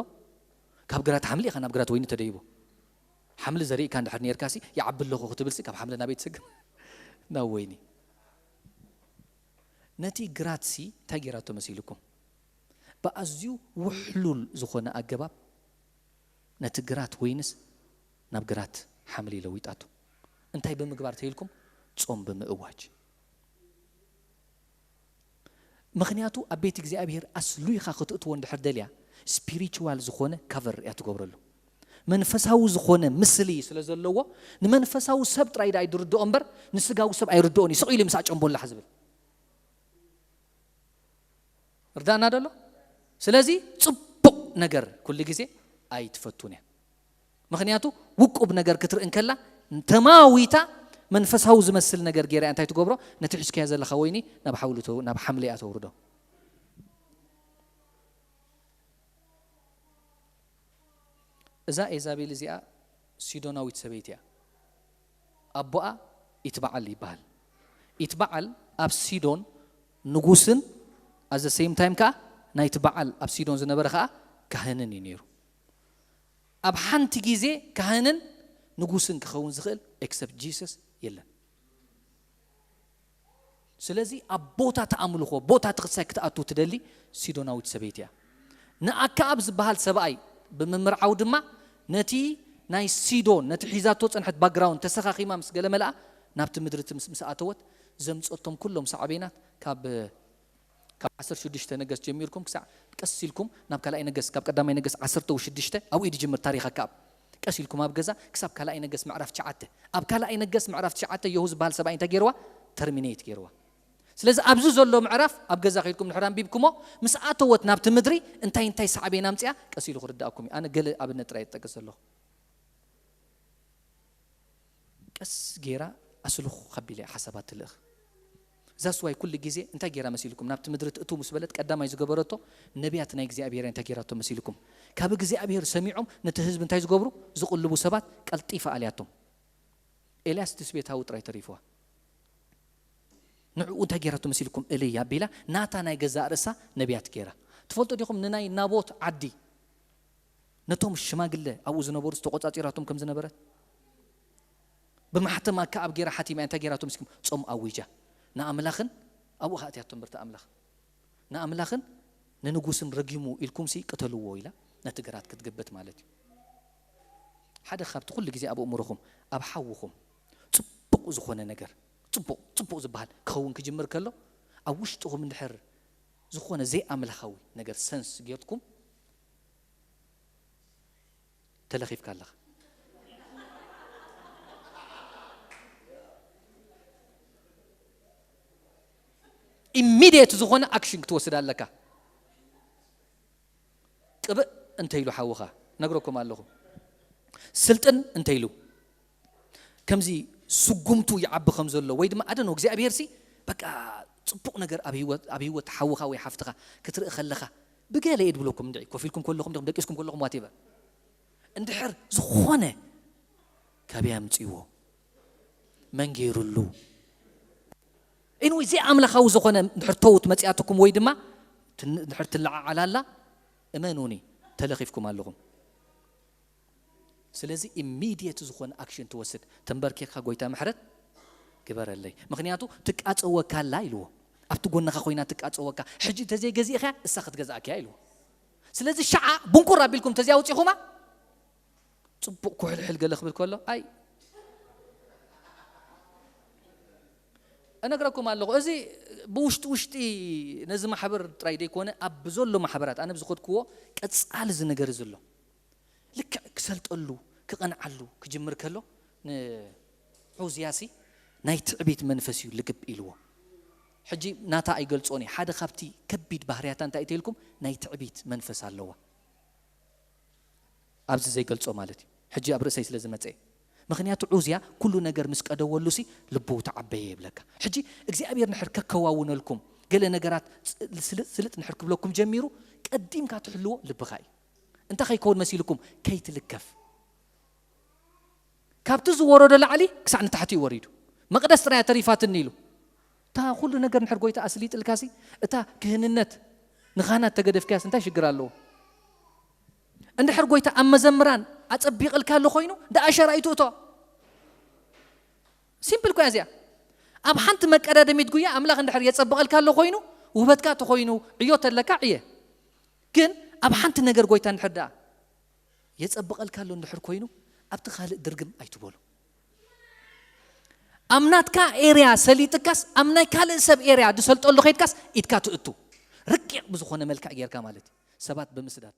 ካብ ግራት ሓምሊ ኢኻ ናብ ግራት ወይኒ ተደይቦ። ሓምሊ ዘሪእካ እንድሕር ኔርካሲ ይዓቢ ኣለኹ ክትብልሲ ካብ ሓምሊ ናበይ ትስግር? ናብ ወይኒ። ነቲ ግራትሲ እንታይ ጌራቶ መሲልኩም? ብኣዝዩ ውሕሉል ዝኾነ ኣገባብ ነቲ ግራት ወይንስ ናብ ግራት ሓምሊ ለዊጣቶ። እንታይ ብምግባር ተይልኩም? ጾም ብምእዋጅ። ምኽንያቱ ኣብ ቤት እግዚኣብሔር ኣስሉይኻ ክትእትዎ እንድሕር ደልያ፣ ስፒሪቹዋል ዝኾነ ካቨር እያ ትገብረሉ። መንፈሳዊ ዝኾነ ምስሊ ስለ ዘለዎ፣ ንመንፈሳዊ ሰብ ጥራይ ዳ ይድርድኦ እምበር፣ ንስጋዊ ሰብ ኣይርድኦን እዩ። ስቕ ኢሉ ምሳዕ ጨምቦላሕ ዝብል። ርዳእና ደሎ? ስለዚ ጽቡቕ ነገር ኩሉ ግዜ ኣይትፈቱን እያ። ምኽንያቱ ውቁብ ነገር ክትርኢ እንከላ፣ ተማዊታ መንፈሳዊ ዝመስል ነገር ገይራ እያ እንታይ ትገብሮ? ነቲ ሒዝካዮ ዘለኻ ወይኒ ናብ ሓውሊ ተው-፣ ናብ ሓምሊ እያ ተውርዶ። እዛ ኤዛቤል እዚኣ ሲዶናዊት ሰበይቲ እያ። ኣቦኣ ኢትበዓል ይበሃል። ኢትበዓል ኣብ ሲዶን ንጉስን፣ at the same time ከዓ ናይቲ በዓል ኣብ ሲዶን ዝነበረ ከዓ ካህንን እዩ ነይሩ። ኣብ ሓንቲ ግዜ ካህንን ንጉስን ክኸውን ዝኽእል except Jesus የለን። ስለዚ ኣብ ቦታ ተኣምልኾ፣ ቦታ ትኽሳይ ክትኣቱ ትደሊ ሲዶናዊት ሰበይቲ እያ። ንኣከኣብ ዝበሃል ሰብኣይ ብምምርዓው ድማ ነቲ ናይ ሲዶን፣ ነቲ ሒዛቶ ጸንሐት ባክግራውንድ ተሰኻኺማ ምስ ገለ መልኣ ናብቲ ምድሪ እቲ ምስ ምስ ኣተወት ዘምጸቶም ኩሎም ሳዕቤናት ካብ ካብ ዓሰርተ ሽዱሽተ ነገስ ጀሚርኩም ክሳዕ ቀስ ኢልኩም ናብ ካልኣይ ነገስ፣ ካብ ቀዳማይ ነገስ ዓሰርተ ሽዱሽተ ኣብኡ እዩ ዝጅምር ታሪኽ ኣከኣብ። ቀስ ኢልኩም ኣብ ገዛ ክሳብ ካልኣይ ነገስ ምዕራፍ ትሽዓተ። ኣብ ካልኣይ ነገስ ምዕራፍ ትሽዓተ የሁ ዝበሃል ሰብኣይ እንታይ ገይርዋ? ተርሚኔት ገይርዋ። ስለዚ ኣብዚ ዘሎ ምዕራፍ ኣብ ገዛ ከይድኩም ድሕር ኣንቢብኩሞ ምስ ኣተወት ናብቲ ምድሪ እንታይ እንታይ ሳዕቤን ኣምፅኣ ቀስ ኢሉ ክርዳእኩም እዩ። ኣነ ገለ ኣብነት ጥራይ ይጠቅስ ዘለኹ። ቀስ ገይራ ኣስልኹ ከቢለ ሓሳባት ትልእኽ። ዛስዋይ ኩሉ ግዜ እንታይ ገይራ መሲልኩም ናብቲ ምድሪ ትእትው ምስ በለት ቀዳማይ ዝገበረቶ ነቢያት ናይ እግዚኣብሔር እንታይ ገይራቶ መሲልኩም? ካብ እግዚኣብሔር ሰሚዖም ነቲ ህዝቢ እንታይ ዝገብሩ ዝቕልቡ ሰባት ቀልጢፋ ኣልያቶም። ኤልያስ ትስቤታዊ ጥራይ ተሪፍዋ። ንዕኡ እንታይ ገይራቶ መሲልኩም? እልይ ኣቢላ ናታ ናይ ገዛእ ርእሳ ነቢያት ገይራ። ትፈልጡ ዲኹም ንናይ ናቦት ዓዲ ነቶም ሽማግለ ኣብኡ ዝነበሩ ዝተቆጻጺራቶም ከም ዝነበረት? ብማሕተም ኣከኣብ ገይራ ሓቲማ እንታይ ገይራቶ መሲልኩም? ጾም ኣዊጃ ንኣምላኽን ኣብኡ ከኣትያቶም ብርታ ኣምላኽ ንኣምላኽን ንንጉስን ረጊሙ ኢልኩምሲ ቅተልዎ ኢላ ነቲ ግራት ክትግብት ማለት እዩ። ሓደ ካብቲ ኩሉ ግዜ ኣብ ኣእምሮኹም ኣብ ሓውኹም ጽቡቕ ዝኾነ ነገር ጽቡቕ ጽቡቕ ዝበሃል ክኸውን ክጅምር ከሎ ኣብ ውሽጥኹም እንድሕር ዝኾነ ዘይኣምላኻዊ ነገር ሰንስ ጌርኩም ተለኺፍካ ኣለኻ። ኢሚድየት ዝኾነ ኣክሽን ክትወስድ ኣለካ። ጥብእ እንተ ኢሉ ሓውኻ ነግረኩም ኣለኹ። ስልጥን እንተ ኢሉ ከምዚ ስጉምቱ ይዓቢ ከም ዘሎ ወይ ድማ ኣደኖ እግዚኣብሔር ሲ በቃ ጽቡቕ ነገር ኣብ ህይወት ኣብ ህይወት ሓውኻ ወይ ሓፍትኻ ክትርኢ ከለኻ ብገለ እየ ድብለኩም እንድዒ ኮፍ ኢልኩም ከለኹም ዲኹም ደቂስኩም ከለኹም ዋቴቨር እንድሕር ዝኾነ ካበይ ኣምጺዎ መን ገይሩሉ ኢንወይ ዘይኣምላኻዊ ዝኾነ እንድሕር ተውት መጺኣትኩም ወይ ድማ ድሕር ትለዓዓላላ እመኑኒ ተለኺፍኩም ኣለኹም። ስለዚ ኢሚድየት ዝኾነ ኣክሽን ትወስድ ተንበርኪኻ ጎይታ ምሕረት ግበረለይ ምኽንያቱ ትቃፀወካ ኣላ ኢልዎ ኣብቲ ጎንኻ ኮይና ትቃፀወካ ሕጂ እንተዘይገዚእኻ እሳ ክትገዝኣካ እያ ኢልዎ። ስለዚ ሸዓ ቡንቁር ኣቢልኩም ተዚያ ውፂኹማ ጽቡቕ ኩሕልሕል ገለ ክብል ከሎ ኣይ እነግረኩም ኣለኹ። እዚ ብውሽጢ ውሽጢ ነዚ ማሕበር ጥራይ ዘይኮነ ኣብ ብዘሎ ማሕበራት ኣነ ብዝኸድክዎ ቀጻሊ እዚ ነገር እዚ ኣሎ። ልክዕ ክሰልጠሉ ክቐንዓሉ ክጅምር ከሎ ንዑዝያሲ ናይ ትዕቢት መንፈስ እዩ ልግብ ኢልዎ። ሕጂ ናታ ኣይገልጾን እየ ሓደ ካብቲ ከቢድ ባህርያታ እንታይ እተኢልኩም ናይ ትዕቢት መንፈስ ኣለዋ። ኣብዚ ዘይገልጾ ማለት እዩ ሕጂ ኣብ ርእሰይ ስለ ዝመጸ ምክንያቱ ዑዝያ ኩሉ ነገር ምስ ቀደወሉ ሲ ልቡ ተዓበየ ይብለካ። ሕጂ እግዚኣብሔር ንሕር ከከዋውነልኩም ገለ ነገራት ስልጥ ስልጥ ንሕር ክብለኩም ጀሚሩ ቀዲምካ ትሕልዎ ልብኻ እዩ። እንታይ ከይከውን መሲልኩም ከይትልከፍ ካብቲ ዝወረዶ ላዕሊ ክሳዕ ንታሕቲ እዩ ወሪዱ። መቕደስ ጥራያ ተሪፋትኒ ኢሉ እታ ኩሉ ነገር ንሕር ጎይታ ኣስሊጥልካሲ እታ ክህንነት ንኻህናት ተገደፍካያስ እንታይ ሽግር ኣለዎ? እንድሕር ጎይታ ኣብ መዘምራን ኣጸቢቕልካ ኣሎ ኮይኑ ደኣ ሸራይቱ እቶ ሲምፕል ኮያ እዚኣ ኣብ ሓንቲ መቀዳደሚት ጉያ ኣምላኽ እንድሕር የጸብቐልካ ኣሎ ኮይኑ ውህበትካ ተኮይኑ ዕዮ ተለካ ዕየ ግን ኣብ ሓንቲ ነገር ጎይታ እንድሕር ደኣ የጸብቐልካ ኣሎ እንድሕር ኮይኑ ኣብቲ ካልእ ድርግም ኣይትበሉ። ኣብ ናትካ ኤርያ ሰሊጥካስ ኣብ ናይ ካልእ ሰብ ኤርያ ድሰልጠሉ ከይድካስ ኢድካ ትእቱ ርቂቕ ብዝኾነ መልክዕ ጌርካ ማለት እዩ ሰባት ብምስዳድ